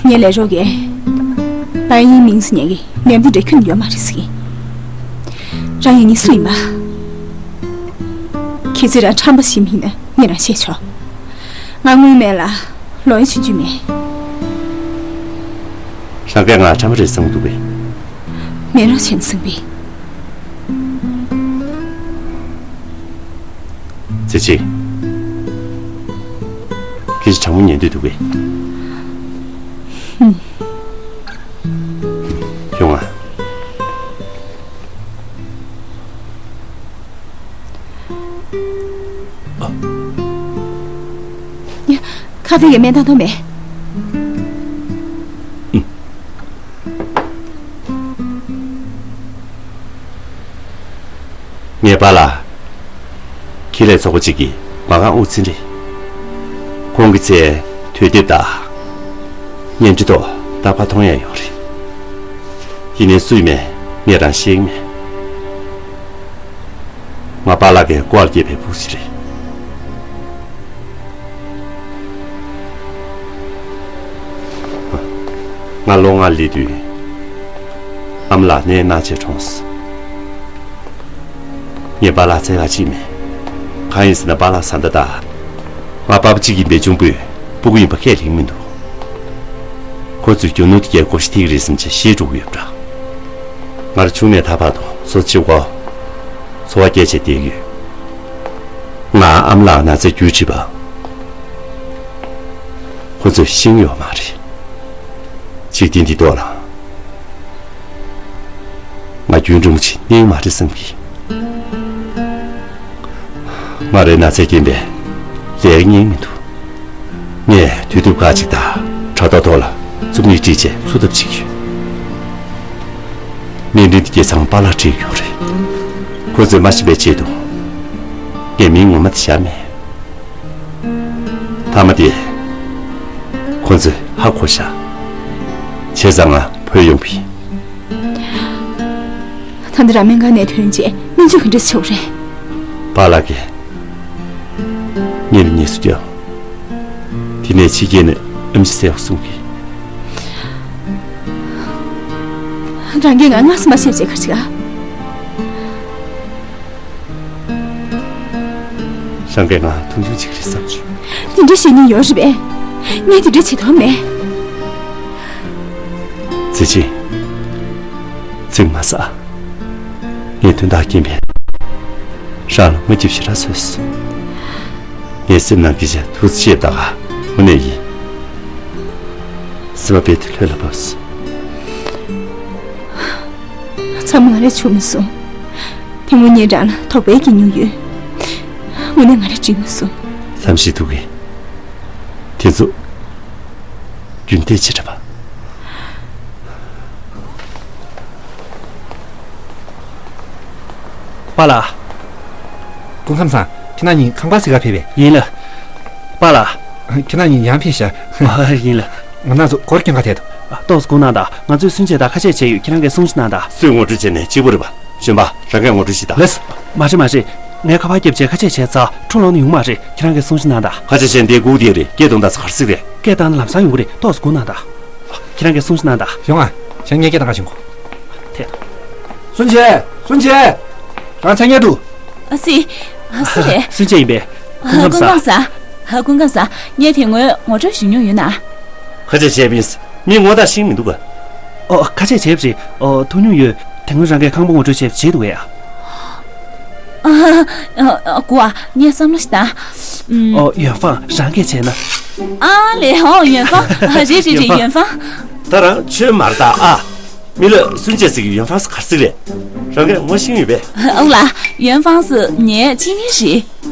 ངའི་ལས་རོགས་ཀྱིས། པ་ཡིན་མིང་ཟེར་མཁན་གྱི་ནད་པ་འདི་འདྲ་ཁྱོན་ནས་ཡོད་མ་རེད་ཟེར་གྱི། རང་ཡིན་ནི་སུ་ཡིན་པ། གལ་སྲིད་རང་ཁྲམ་པ་ཞིག་ཡིན་ན་ངས་རང་བཤད་ཆོག་ང་དངུལ་མེད་ལ་ལོ་ཡང་ཆུང་ཆུང་མེད། རང་གིས་ང་ཁྲམ་པ་རེད་བསམ་གྱི་འདུག་པས། མེད་རང་བྱས་ནས་བསམ་པས། ཙེ་ཅི། ཁྱེད་ཀྱིས་དྲང་མོ་ཉན་འདོད་འདུག་པས། ཧུམ། ཡོང་ང་། ཡ། ཁ་ཧྥེ་གི་སྨན་ཐང་ཐོག་མེད། ངའི་པཱ་ལགས། ཁེ་ལས་ཚོགས་པ་གཅིག་གི་མ་རྐང་དབུ་འཛིན་རེད། ཁོང་གི་ཚེ་དུས་དེབ་དང་བརྙན་འཕྲིན་ཐོག་རྟག་པར་མཐོང་ཡ་ཡོད་རེད། ཡིན་ནའི་སུ་ཡིན་མིན་ངས་རང་ཤེས་ཀྱི་མེད། ང་པཱ་ལགས་ཀྱི་སྐོར་སྐྱེས་པའི་བུ་ཞིག་རེད། ང་ལོ་ལྔ་སླེབས་དུས་ཨ་མ་ལགས་ནད་ན་ཆེ་གྲོངས་སོང་། ངས་པཱ་ལགས་འཚོལ་ག་ཕྱིན་མེད། གང་ཡིན་ཟེར་ན་པཱ་ལགས་བཟའ་ཟླ་དང་། ང་པ་ཕ་གཅིག་ཡིན་པའི་གཅུང་པོས་སྤུ་གུ་ཡིན་པ་ཁས་ལེན་མི་འདུག་ཁོ་ཚོས་རྒྱུ་ནོར་དེ་གའི་བགོ་བཤའ་ཐེབས་ཀྱི་རེད་བསམ་བྱས་ཤེས་འགྲོ་གི་ཡོད་པ་འདྲ། ང་རང་ཆུང་ནས་ད་བར་དུ་སོ་སོ་གཅིག་པོ་འཚོ་བ་སྐྱེལ་བྱས་བསྡད་ཡོད། ང་ཨ་མ་ལགས་ན་ཚའི་རྒྱུད་ཁྲིད་པ། ཁོ་ཚོས་ཤེས་ཀྱི་ཡོད་མ་རེད། འཇིག་རྟེན་འདིའི་ཐོག་ལ། ང་རྒྱུན་རིང་པོ་ཅིག་གནས་ཀྱི་མ་རེད་བསམ་གྱི། ང་རའི་ན་ཚའི་རྐྱེན་པས་ལས་ཀ་རྙེད་མི་འདུག་ངས་དུས་དེབ་ཁག་ཅིག་དང་དྲ་ཐོག་ཐོག་ལ་རྩོམ་ཡིག་བྲིས་བྱས་འཚོ་ཐབས་བྱེད་ཀྱི་ཡོད། སྨན་ཁང་འདི་སྐྱེད་ཚང་པཱ་ལགས་ཁྲིད་ཡོད་རེད། ཁོ་ཚོས་མ་ཤེས་པའི་ཆེད་དུ་ངས་མིང་ངོ་མ་དེ་བཞག་མེད། མཐའ་མ་དེ་ཁོ་ཚོས་ཧ་གོ་བཞག་བྱས་ཙང་ང་བུད་ཡོང་བ་ཡིན། ད་ལྟ་རང་སྨན་ཁང་ནས་ཐོན་རྗེས་སྨན་བཅོས་ག་འདྲ་བྱས་པ་རེད། པཱ་ལགས་ཀྱིས་ངེད་གཉིས་སུ་བསྐྱལ། དེ་ནས་ཕྱི་རྒྱལ་ནས་ཨེམ་ཆི་བཙལ་བར་གསུངས་གི། རང་གིས་ང་སྔ་ས་མ་བཤད་བྱས་ག་རེ་བྱེད་ག་རང་གིས་ང་མཐོང་ཆུང་བྱེད་ཀྱི་རེད་བསམ་བྱུང་། དེ་འདྲ་བཤད་མྱོང་ཡོད་རེད་པས། ངས་དེ་འདྲ་བྱེད་ཐུབ་མེད། ཙེ་ཅི། ཚིག་མ་ཟ། ངས་དོན་དག་རྐྱེན་པས་རང་ལ་ངུ་རྒྱུ་ཞེ་དྲག་བཟོས་སོང་། ངའི་སེམས་ནང་སྐད་ཆ་ཐུགས་རྗེ་ཆེ་ད་ག་དངོས་གནས་ཡིན། སེམས་པ་རྦད་དེ་ལྷོད་ལ་བབས་སོང་། མཚམས་ང་རས་བྱུང་མ་སོང་། དེ་སྔོན་ངས་རང་ལ་དོགས་པའི་གྱེན་མྱོང་ཡོད། དངོས་གནས་ང་རས་འགྲིག་མ་སོང་། ལྷམ་ཞིག་འདུག་གས། དེ་ཚོ་རྒྱུན་ལྡན་ཅིག་རེད་པ། པཱ་ལགས། སྐུ་ཁམས་བཟང་། ཁྱེད་རང་གཉིས་ཁང་པ་གཟིགས་ག་ཕེབས་པས། ཡིན་ལགས། པཱ་ལགས། ཁྱེད་རང་གཉིས་ཡང་ཕེབས་ཤག་ཨ། ཡིན་ལགས། ང་རང་ཚོ་སྒོར་སྐྱོན་ག་ཐད་དོ། ཨ། ཏོག་ཙམ་སྒུག་གནང་དང་། ང་ཚོས་སུན་ཅེ་དང་ཁ་ཆད་བྱས་ཡོད། ཁྱེད་རང་གིས་སྲུང་བརྩི་གནང་དང་། སུས་ངོ་སྤྲོད་བྱས་ནས་གཅིག་པུ་རེད་པ། གཞོན་པ། རང་གིས་ངོ་སྤྲོད་ཞིག་དང་། ལགས། མ་རེད་མ་རེད། ངས་ཁ་པར་བརྒྱབ་བྱས་ཁ་ཆད་བྱས་ཚར། འཁྲུངས་ལོག་ནི་ཡོང་མ་རེད། ཁྱེད་རང་གིས་སྲུང་བརྩི་གནང་དང་། ཁ་ཆད་བྱས་ནས་སྒུག་བསྡད་རེད། སྐད་གཏོང་དང་ས་གར་སྲིད་རེད། སྐད་བཏང་ན་ལམ་སང་ཡོང་གི་རེད། ཏོག་ཙམ་སྒུག་གནང་དང་། ཁྱེད་རང་གིས་སྲུང་བརྩི་གནང་དང་། ཡོང་ཨ། ཁྱེད་ངས་སྐད་བཏང་ག་བྱུང་གོ། ཐད། སུན་ཅེ། སུན་ཅེ། རང་མཚན་སྙན་འདུག་ཨ་སི། ཨ་སི་རེད། སུན་ཅེ་ཡིན་པས། སྐུ་ཁམས་བཟང་། སྐུ་ཁམས་བཟང་། ངས་དེ་སྔོན་ངོ་སྤྲོད་ཞུས་མྱོང་ཡོད་ན། ཁ་ཆད་བྱས་པ་ཡིན། མི་ངོ་ཐག་ཤེས་མི་འདུག་ག་ཨོ། ཁ་ཆད་བྱས་པ་རེད། ཨོ། ཐུག་མྱོང་ཡོད། དེ་སྔོན་རང་གིས་ཁང་པ་ངོ་སྤྲོད་བྱས་པ་བརྗེད་འདུག་གས། ཨ། ཨ། ཨ། སྒུག་ཨ། ངས་བསམ་བློ་ཞིག་བཏང་། ཨུམ། ཨོ། ཡོན་ཧྥང་། རང་སྐད་བྱས་ན། ཨ་ལེ། ཨོ། ཡོན་ཧྥང་། ཨ། རེད་རེད་རེད། ཡོན་ཧྥང་། ད་རང་ཆོས་མ་རེད་ད་ཨ། མི་ལ་སུན་ཅེ་ཟེར་གྱི་ཡོན་ཧྥང་ཟེར་ག་རེ་ཟེར་རེད། རང་གིས་ངོ་ཤེས་ཡོད་པས། ཨོ་ལགས། ཡོན་ཧྥང་ཟེར་ངའི་གཅེས་ཉེ་རེད།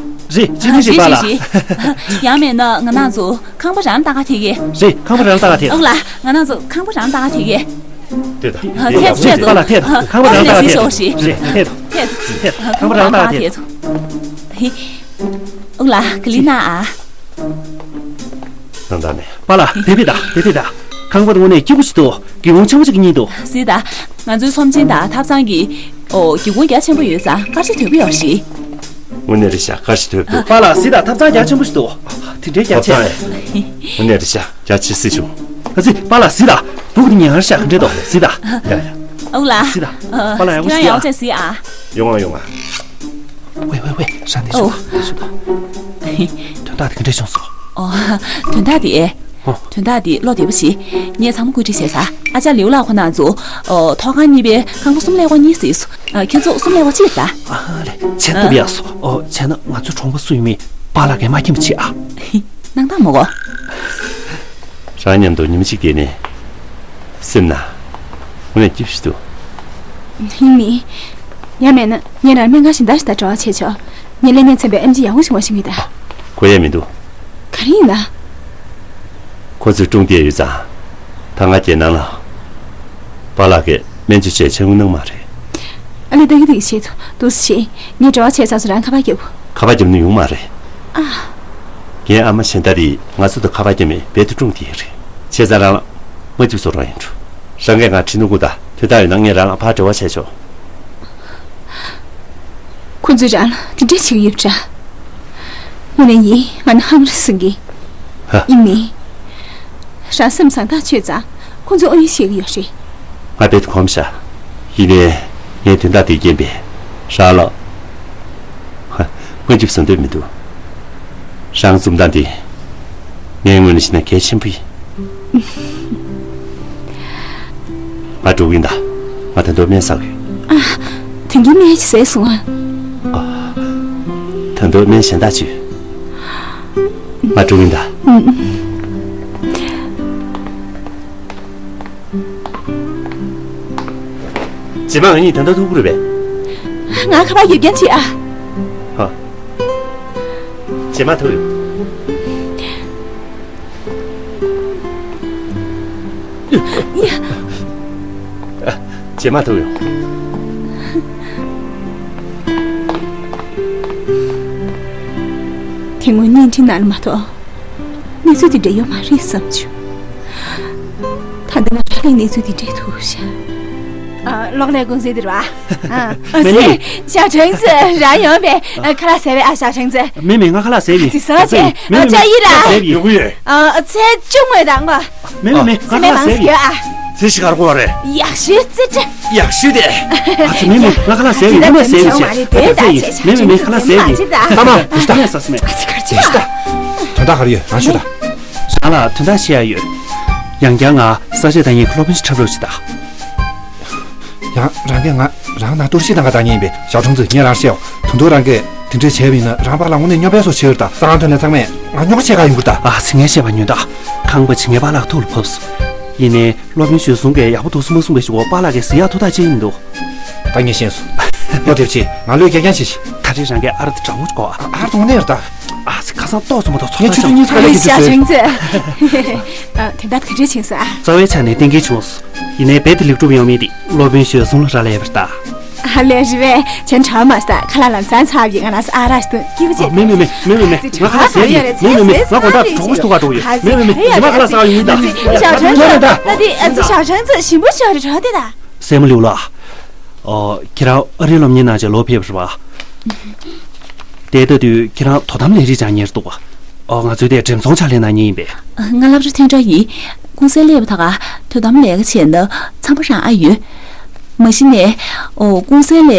རེད། གཅེས་ཉེ་རེད་པཱ་ལགས། རེད་རེད་རེད། ཡང་མེད་ན་ང་རང་ཚོ་ཁང་པ་རང་ལྟ་ག་ཐད་ཀྱི། རེད། ཁང་པ་རང་ལྟ་ག་ཐད། ཨོ་ལགས། ང་རང་ཚོ་ཁང་པ་རང་ལྟ་ག་ཐད་ཀྱི། ཐད་དོ། ཐད་དོ། རེད་པཱ་ལགས། ཐད་དོ། ཁང་པ་རང་ལྟ་ག་ཐད་དོ། རེད། ཐད་དོ། ཐད་དོ། ཐད་དོ། ཁང་པ་རང་ལྟ་ག་ཐད་དོ། ཨོ་ལགས། ག་ལེར་ན་ཨ། ནང་ད་ནས། པཱ་ལགས། དེ་ཕེབས་ད། དེ་ཕེབས་ད། ཁང་པ་དེ་དངོས་གནས་སྐྱིད་པོ་ཞིག་འདུག་སྒེའུ་ཁུང་ཆེན་པོ་ཞིག་གི་སྙིང་དུ། གཟིགས་དང་། ང་ཚོའི་ཚོམས་ཆེན་དང་ཐབ་ཚང་གི། ཨོ། སྒེའུ་ཁུང་རྒྱ་ཆེན་པོ་ཡོད་ཙང་སྐར་ཆ་དོད་པོ་ཡོད་རེད། དངོས་གནས་རེད་ཤག་སྐར་ཆ་དོད་པོ། པཱ་ལགས་གཟིགས་དང་། ཐབ་ཚང་རྒྱ་ཆེན་པོ་ཞིག་འདུག་དེ་འདྲའི་རྒྱ་ཆེ། ཐབ་ཚང་། དངོས་གནས་རེད་ཤག་རྒྱ་ཆེ་སྲིད་བྱུང་། ཨ་ཙི། པཱ་ལགས་གཟིགས་དང་། སྦུག་དེ་ཉལ་ཁང་རེད་ཤག་ག་འདྲ་འདུག་གཟིགས་དང་། ཡ་ཡ། ཨོ་ལགས། གཟིགས་དང་། ཨ། པཱ་ལགས་ཡག་པོ་གཟིགས་ཨ། ཡག་པོ་གཟིགས་ཨ། ཡོང་ཨ་ཡོང་ཨ། ཝེ་ཝེ་ཝེ། ཧྲ་ནེ་ཤོ། ཨོ། ཧྲ་ནེ་ཤོ་ད། དོན་དག་དེ་ག་འདྲ་བྱུང་སོང་། ཨོ། དོན་དག་དེ། ཨོ། དོན་དག་དེ་བློ་བདེ་པོ་བྱེད། ངས་ཚང་མ་བཀོད་སྒྲིག་བྱས་ཚར། ཨ་ཅག་ལིའུ་ལགས་ཁོ་ན་ཚོ། ཨོ། ཐོག་ཁང་གཉིས་པའི་ཁང་པ་གསུམ་ཀླད་ཀོར་གཉིས་གཟིགས་སོང་། ཨ། ཁྱེད་ཚོ་གསུམ་ཀླད་ཀོར་གཅིག་ལ། ཨ་ལེ། བྱས་ན་སྟབས་ཡག་སོང་། ཨོ། བྱས་ན་ང་ཚོའི་གྲོང་པ་སུ་ཡིན་མིན་པཱ་ལགས་ཀྱིས་མ་མཁྱེན་པ་བྱེད་ཨ། སྣང་དག་མོ་གོ། རང་མཉམ་དུ་ཉི་མ་གཅིག་བསྡད་ནས། སེམས་ན། དངོས་གནས་སྐྱིད་པོ་ཞིག་འདུག་ཡིན་མིན། ཡང་མེད་ན་ངས་རང་སྨན་ཁང་གཞན་དག་ཞིག་དང་འབྲེལ་བ་བྱས་ཆོག་ངས་ལས་གནས་ཚན་པའི་ཨེམ་ཆི་ཡག་པོ་ཞིག་ངོ་ཤེས་ཀྱི་ཡོད་ད། དགོས་ཡས་མི་འདུག་ག་རེ་ཡིན་ན། ཁོ་ཚོས་སྲུང་བསྡད་ཡོད་ཙང་། ད་ང་རྒྱལ་ནང་ལ། པཱ་ལགས་ཀྱིས་སྨན་བཅོས་བྱས་ཆད་གནང་མ་རེད། ཨ་ལེ། ད་གི་ད་གི་བྱེད་དུ་འདུག་སེ་བྱེད། ངས་འབྲེལ་བ་བྱས་ཚར་སོང་། རང་ཁ་པར་རྒྱབ། ཁ་པར་རྒྱབ་ན་ཡོང་མ་རེད། ཨ། ངའི་ཨ་མ་གཞན་དག་དེས་ང་ཚོ་དང་ཁ་པར་རྒྱབ་མེད་རྦད་དེ་སྲུང་བསྡད་ཡོད་རེད། བྱས་ཙང་རང་ལ་མ་འཇིགས་བཟོ་རོགས་ཡིན་འགྲོ། རང་གིས་ང་ཁྲིད་ནུ་དགོས་ད། དོན་དག་ཡོད་ན་ངས་རང་ལ་ཕར་འབྲེལ་བ་བྱས་ཆོག་ཁོ་ཚོས་རང་ལ་དེ་འདྲས་བྱེད་ཀྱི་ཡོད་པ་འདྲ། དངོས་གནས་ཡིན། ང་ནི་ཧང་རི་སིང་གི། ཧ། ཡིན་མིན། རང་སེམས་བཟང་ཐག་ཆོད་ཙང་ཁོ་ཚོས་ཨོ་ཡིན་བཤད་ཀྱི་ཡོད་རེད། ང་རྦད་དེ་གོམས་ཤག་ཡིན་ནའི་ངས་དོན་དག་དེ་རྐྱེན་པས་རང་ལ། ཧ། སྔོན་ཆད་བཟོ་འདོད་མི་འདུག་རང་འཛུམ་མདངས་དེ་ངའི་ངོས་ནས་བྱས་ན་གལ་ཆེན་པོ་ཡིན། ང་འགྲོ་གི་ཡིན་ད། ང་ད་དུང་སྨན་ཟ་དགོས། ཨ། དོན་གྱི་སྨན་ཞིག་ཟས་སོང་ཨ། ད་དུང་སྨན་གཞན་དག་བཅོས། ང་འགྲོ་གི་ཡིན་ད། རྗེས་མ་ང་གཉིས་ད་ལྟ་ཐུག་གི་རེད་པས། ང་ཁ་པར་ཡོད་རྐྱང་བྱེད་ཨ། ཧ། རྗེས་མ་ཐུག་ཡོང་། ཡ། རྗེས་མ་ཐུག་ཡོང་། དེ་སྔོན་བརྙན་འཕྲིན་ནང་ལ་མ་གཏོགས། གནས་ཚུལ་དེ་འདྲ་ཡོད་མ་རེད་བསམ་བྱུང་། ད་ལྟ་ང་རང་ལ་གནས་ཚུལ་དེ་འདྲ་ཐུག་ཤག་ཨ། གློག་ཀླད་ཀུང་སི་དེ་རེད་པ། ཨ། ཨ། མེ་མེ། ཞའོ་ཁྲེང་ཙི་རང་ཡོང་པས། ཨ། ཁ་ལག་ཟས་པས་ཨ། ཞའོ་ཁྲེང་ཙི། མེ་མེ། ང་ཁ་ལག་ཟས་པས། ཙི་ས་ཙི། མེ་མེ། ཅ་ཡི་ར། ཁ་ལག་ཟས་པས། ཡོང་གི་ཡོད། ཨ། ཚེ་བཅུ་ངོས་དང་གོ། མེ་མེ་མེ། ང་ཁ་ལག་ཟས་པས། ཨ། ཚེ་ཞིག་གར་གོ་བ་རེད། ཡག་ཤོས་ཙི་ཙི། ཡག་ཤོས་དེ། ཨ་ཙི། མེ་མེ། ང་ཁ་ལག་ཟས་པས། ངོ་མ་ཟས་པས། ཨ་ཙི། མེ་མེ་མེ། ཁ་ལག་ཟས་པས། ཨ་མ། ངས་ཟ་སི་མེ། ཨ་ཙི། གར་ཅི། དོན་དག་ག་རེ་ཡོད། རང་ཤོད་ད། རང་ལ་དོན་དག་བཤད་ཡ་ཡོད། ཡང་བསྐྱར་ང་ས་ཆ་ད་ཡིན། སློབ་དཔོན་ཞིག་འཁྲབ་རོགས་བྱེད་ད། ཡང་རང་གིས་ང་རང་ནང་གཏོར་བཤིག་བཏང་ག་བཏང་མཁན་ཡིན་པས། ཞའོ་ཁྲུང་ཙི། ངས་རང་བཤད་འོ། ད་དུང་རང་གིས་དེ་འདྲས་བྱས་པ་ཡིན་ན། རང་པཱ་ལགས་དངོས་གནས་སྨྱོ་པའི་བཟོ་བྱེད་ཀྱི་རེད་ད། ས་ཁང་ཐོན་ནས་ཚང་མས་ང་སྨྱོ་ཁ་བྱེད་ག་ཡོང་གི་རེད་ད། ཨ་ཙི། ངས་བཤད་པ་ཉོན་ད། ཁང་པ་ཇི་ངའི་པཱ་ལགས་ཐུགས་ལ་བབས་སོང་། ཡིན་ནའི་སློབ་དཔོན་ཞོལ་ཟུང་གིས་ཡག་པོ་འདུག་གསུང་མ་གསུང་བའི་གཞུག་གུ་པཱ་ལགས་ཀྱིས་གཟིགས་ཡག་ཐུགས་ཐག་བཅད་ཀྱི་མི་འདུག་ད་ངས་ཤེས་སོང་། བློ་བདེ་པོ་བྱེད། ང་བློས་འགེལ་རྐྱང་བྱེད་ཤིག་ད་རེས་རང་གིས་ཨ་ར་དེ་དྲང་པོ་གོ་ཨ། ཨ་ར་དེ་དངོས་གནས་རེད་ད། ཨ་ཙི། ཁ་སང་ཏོག་ཙམ་མ་གཏོགས་ཚོགས་ངས་ཆུ་ཚོད་གཉིས་ཚོད་ལས་ཀྱི་ཞག་དུས་ཚོད། ཞག་ཆུང་ཚོད། ཨ། དེ་འདྲ་ག་འདྲ་ཕྱིན་སོང་ཨ། རྩ་བའི་ཆ་ནས་གཏན་འཁེལ་བྱུང་སོང་། ཡིན་ནའི་རྦད་དེ་ལེགས་གྲུབ་ཡོང་མིན་དེ་སློབ་དཔོན་ཞོལ་གསུམ་ལ་རག་ལས་པ་རེད་ད། ཨ་ལས། རེད་པས། བྱས་ན་གྲང་མ་སོང་། ཁ་ལག་ལམ་སང་ཚར་བ་ཡིན། ང་རང་ཚོ་ཨ་རག་ཞིག་འཐུང་། སྐྱིད་པོ་བྱེད། ཨ། མེད་མེད་མེད་མེད་མེད་མེད། ང་ཁ་ལག་ཟས་ཡིན། མེད་མེད་མེད། ང་དགོང་དག་གྲོགས་པོ་ཞིག་ཐུག་ག་འགྲོ་ཡོད། མེད་མེད་མེད། ཉི་མ་ཁ་ལག་ཟ་བ་ཡོང་གི་ཡིན་ད། ཞའོ་ཧྲན་ཙི། ད་དེ་ཨ་ཙི། ཞའོ་ཧྲན་ཙི་ཞིམ་པོ་ཞིག་རེད། གྲོགས་དེ་ད། སྲས་མོ་ལིའུ་ལགས། ཨོ། ཁྱེད་རང་ཨ་རིའི་སློབ་གཉེར་གནང་བྱས་ལོག་ཕེབས་པ་རེད་པ། དེ་ལྟ་དུས་ཁྱེད་རང་དོ་དམ་ལས་རིགས་སྦྱང་མཁན་རེད་འདུག་ཨོ། ང་ཚོའི་དེར་འགྲེམས་ཚོང་ཕྱག་ལས་གནང་མཁན་ཡིན་པས། ང་སློབ་གྲྭ་ཐོན་འཕྲོ་ཡིན། ཀུང་སིའི་སླེབས་པ་ད་ག་དོ་དམ་ལས་ཀ་བྱས་ན་འཚམས་པོ་རང་ཨ་ཡོད། མ་གཞི་ནས། ཨོ། ཀུང་སི་ལ།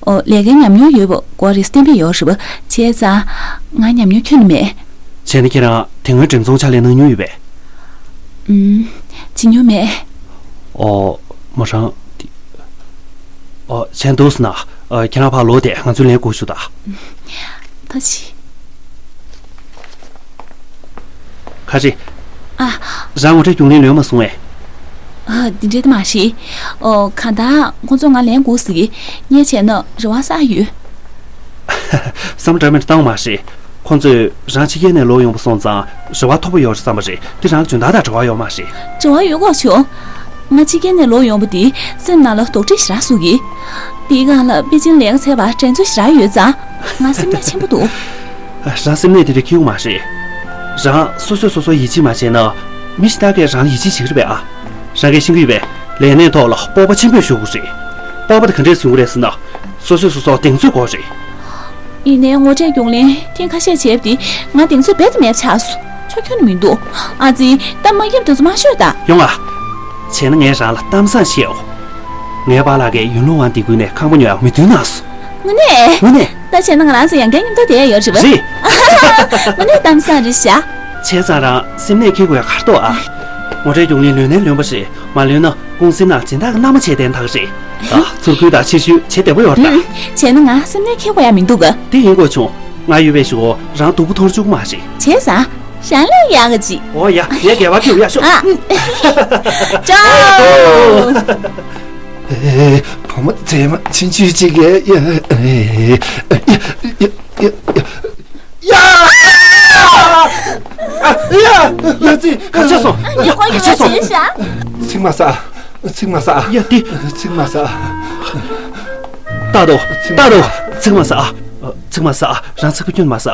ཨོ། ལས་ཀའི་ཉམས་མྱོང་ཡོད་པ་དགོས་རེད་བསྟན་པ་ཡོད་རེད་པ། བྱས་ཙང་ང་ཉམས་མྱོང་ཁྱོན་ནས་མེད། བྱས་ན་ཁྱེད་རང་དེ་སྔོན་འགྲེམས་ཚོང་ཕྱག་ལས་གནང་མྱོང་ཡོད་པས། ཨུམ། བྱེད་མྱོང་མེད། ཨོ། མོ་རང་དེ། ཨོ། བྱས་ན་འདུག་སེ་ན། ཨ། ཁྱེད་རང་ཕར་ལོག་སྟེ་ང་ཚོའི་ལན་སྒུག་ཤོག་དང་། ཐུགས་རྗེ་ཆེ། ཁ་ཆེ། ཨ། རང་ངོ་སྤྲོད་རྒྱུགས་ལེན་ལོན་མ་སོང་ངས། ཨ། འདི་འདྲ་དེ་མ་རེད། ཨོ། གང་ལྟར་ཁོང་ཚོ་ང་ལན་སྒུག་ཟེར་གི། ངས་བྱས་ན་རེ་བ་བསགས་ཡོད། བསམ་བློ་འདྲ་མི་འདྲ་བཏང་མ་རེད། ཁོང་ཚོས་རང་ཕྱི་རྒྱལ་ནས་ལོག་ཡོང་བ་སོང་ཙང་རེ་བ་མཐོ་པོ་ཡོད་རེད་བསམ་པ་རེད། འདི་རང་གི་འཇོན་ཐང་དང་འབྲེལ་བ་ཡོད་མ་རེད། འབྲེལ་བ་ཡོད་དགོས་བྱུང་། ང་ཕྱི་རྒྱལ་ནས་ལོག་ཡོང་བ་དེ་སེམས་ནང་ལ་དོགས་འདྲི་ཞེ་དྲག་བཟོ་གི། དེའི་སྒང་ལ་པེ་ཅིང་ལས་ཀ་བྱས་པ་དྲན་ཚོར་ཞེ་དྲག་ཡོད་ཙང་། ང་སེམས་ནད་ཆེན་པོ་འདུག་རང་སེམས་ནད་དེ་འདྲ་འཁྱེར་ཡོང་མ་རེད། རང་སོ་སོས་སོ་སོར་ཡིད་ཆེས་མ་བྱས་ན། མི་གཞན་དག་གིས་རང་ལ་ཡིད་ཆེས་བྱེད་ཀྱི་རེད་པས་ཨ། རང་གིས་ཤེས་ཀྱི་ཡོད་པས། ལས་གནས་ཐོག་ལ་སྤོབས་པ་ཆེན་པོས་ཞུ་དགོས་རེད། སྤོབས་པ་དེ་ག་འདྲས་བཟུང་གི་རེད་ཟེར་ན། སོ་སོས་སོ་སོར་གདེང་ཚོད་དགོས་རེད། ཡིན་ནའི་ངོ་སྤྲོད་རྒྱུགས་ལེན་ཐེངས་ཁ་ཤས་བྱས་པ་དེ་ང་གདེང་ཚོད་རྦད་དེ་མེད་པ་ཆགས་སོང་། ཆོ་ཁྱོན་ནས་མི་འདུག་ཨ་ཙི། གཏམ་མ་ཡིན་པ་དེ་ཚོ་མ་ཤོད་དང་། ཡོང་ཨ། བྱས་ན་ངས་རང་ལ་གཏམ་བཟང་བཤད་འོ། ངའི་པཱ་ལགས་ཀྱིས་ཡུན་ལུང་ཝང་སྡེ་ཁུལ་ནས་ཁང་པ་ཉོ་ཡག་མོས་མཐུན་གནང་སོང་། དངོས་གནས། དངོས་གནས། ད་བྱས་ན་ང་རང་ཚོ་ཡང་བསྐྱར་མཉམ་དུ་བསྡད་ཡ་ཡོད་རེད་པ། རེད། དངོས་གནས་གཏམ་བཟང་རེད་ཤག་བྱས་ཙང་རང་སེམས་ནད་འཁྱེར་དགོས་ཡ་ག་རེ་འདུག་ཨ། ངོ་སྤྲོད་རྒྱུགས་ལེན་ལོན་ནའི་ལོན་པ་རེད། མ་ལོན་ན་ཀུང་སི་ནང་སྦྱིན་བདག་གི་མནའ་མ་བྱས་བསྡད་ཐག་རེད། ད་ཚུར་ཁུལ་དང་ཕྱིར་བཤོལ་བྱེད་བདེ་པོ་ཡོད་རེད་ད། བྱས་ན་ང་སེམས་ནད་འཁྱེར་དགོས་ཡ་མི་འདུག་ག་དེ་ཡིན་དགོས་བྱུང་། ང་ཡོད་པའི་གཞུག་གུ་རང་སྡུག་པོ་འཐོར་བཅུག་གི་མ་རེད། བྱས་ཙང་། རང་ལས་ཡག་གི་ཅིག་འོ་ཡ། ངས་སྒལ་པར་འཁྱེར་ཡ་ཤོག་ཨ། ཅོ། ཨེ། བུ་མོ་མཛེས་མ་ཆུང་ཆུང་ཅིག་གིས། ཡ། ཡ། ཡ། ཡ། ཡ། ཡ། ཡ། ཡ། ཙི། ག་ཆགས་སོང་། ཨ། ཉེ་གོ་ཡོད་ཟེར་ཤག་ཚིག་མ་ཟ། ཚིག་མ་ཟ། ཡ། དེ། ཚིག་མ་ཟ། ཏག་ཏོ། ཏག་ཏོ། ཚིག་མ་ཟ། ཚིག་མ་ཟ། ཚིག་མ་ཟ། རང་ཚིག་པ་སྐྱོན་མ་ཟ།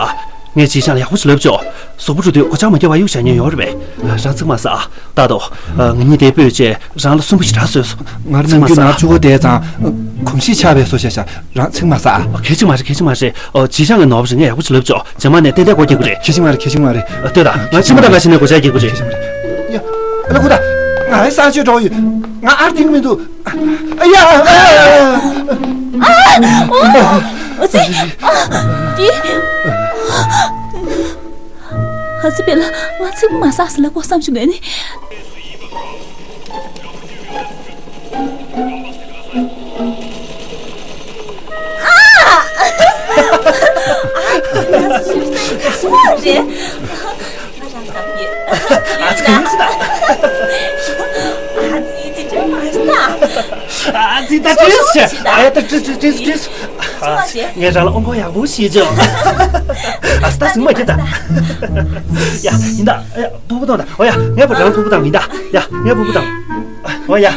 ངས་ཅི་བྱ་ཡག་པོ་ཞིག་ལབ་ཆོག་གཟུགས་པོ་འགྲོ་དུས་སྒོ་ལྕགས་མ་བརྒྱབ་པ་གཡུག་བཞག་མཁན་ཡོད་རེད་པས། རང་ཚིག་མ་ཟ། ཏག་ཏོ། ང་གཉིས་དེ་སྤོས་བྱས་རང་ལ་སུན་པོ་ཞེ་དྲག་བཟོས་སོང་། ང་རང་ཚིག་མ་ནམ་རྒྱུན་ཟ། ནར་ཆུ་བོ་དེ་ཙང་གོམས་གཤིས་ཆགས་པའི་བཟོ་བྱས་ཤག་རང་ཚིག་མ་ཟ། གལ་ཆེ་མ་རེད། གལ་ཆེ་མ་རེད། ཨོ། ཅི་བྱ་ངས་ནོར་བ་རེད། ངས་ཡག་པོ་ཞིག་ལབ་ཆོག་རྗེས་མ་ནས་ཏན་ཏན་སྒོ་རྒྱག་གི་རེད། གལ་ཆེ་མ་རེད། གལ་ཆེ་མ་རེད། ལྟོས་དང་། ང་ཕྱི་མ་ད་ག་ཕྱི་ནས་སྒོ་ལྕགས་རྒྱག་གི་རེད། གལ་ཆེ་མ་རེད། ཡ། ཨ་ལ་ཁུ་ད། ང་ཨེ་གསང་སྤྱོད་འགྲོ་ཡོད། ང་ཨར་ཏིང་མི་འདུག་ཨ་ཡ། ཨ། ཨ། ཨ། ཨ་ཙི། ཨ། འདི། ཨ་ཙི། དཔེ་ལ་ང་ཚིག་པ་མ་ཟ་ཟེར་ལབ་དགོས་བསམ་བྱུང་ངས་ནི། ཨ། ཨ་ཙི། ང་ཚོ་ཞིབ་ཏུ་ཁ་ཤས་རེད། ང་རང་སྐབས་ཡོད། ཨ་ཙི། ཨ་ཙི། དེ་འདྲ་མ་ཤི་ད། ཨ་ཙི། ད་བྲིས་སུ་བྱས། ཨ་ཡ། ད་བྲིས་བྲིས་བྲིས་བྲིས། ཨ་ཙི། ངས་རང་ལ་དབང་པོ་ཡག་པོ་ཞིག་བྱོས། ཨ་ཙི། ད་ཟིང་མ་སྐྱེ་ད། ཡ། ཡིན་ད། ཡ། ཕུར་བུ་གཏོང་ད། འོ་ཡ། ངས་ཕར་རང་ཕུར་བུ་བཏང་། ཡིན་ད། ཡ། ངས་ཕུར་བུ་བཏང་། འོ་ཡ།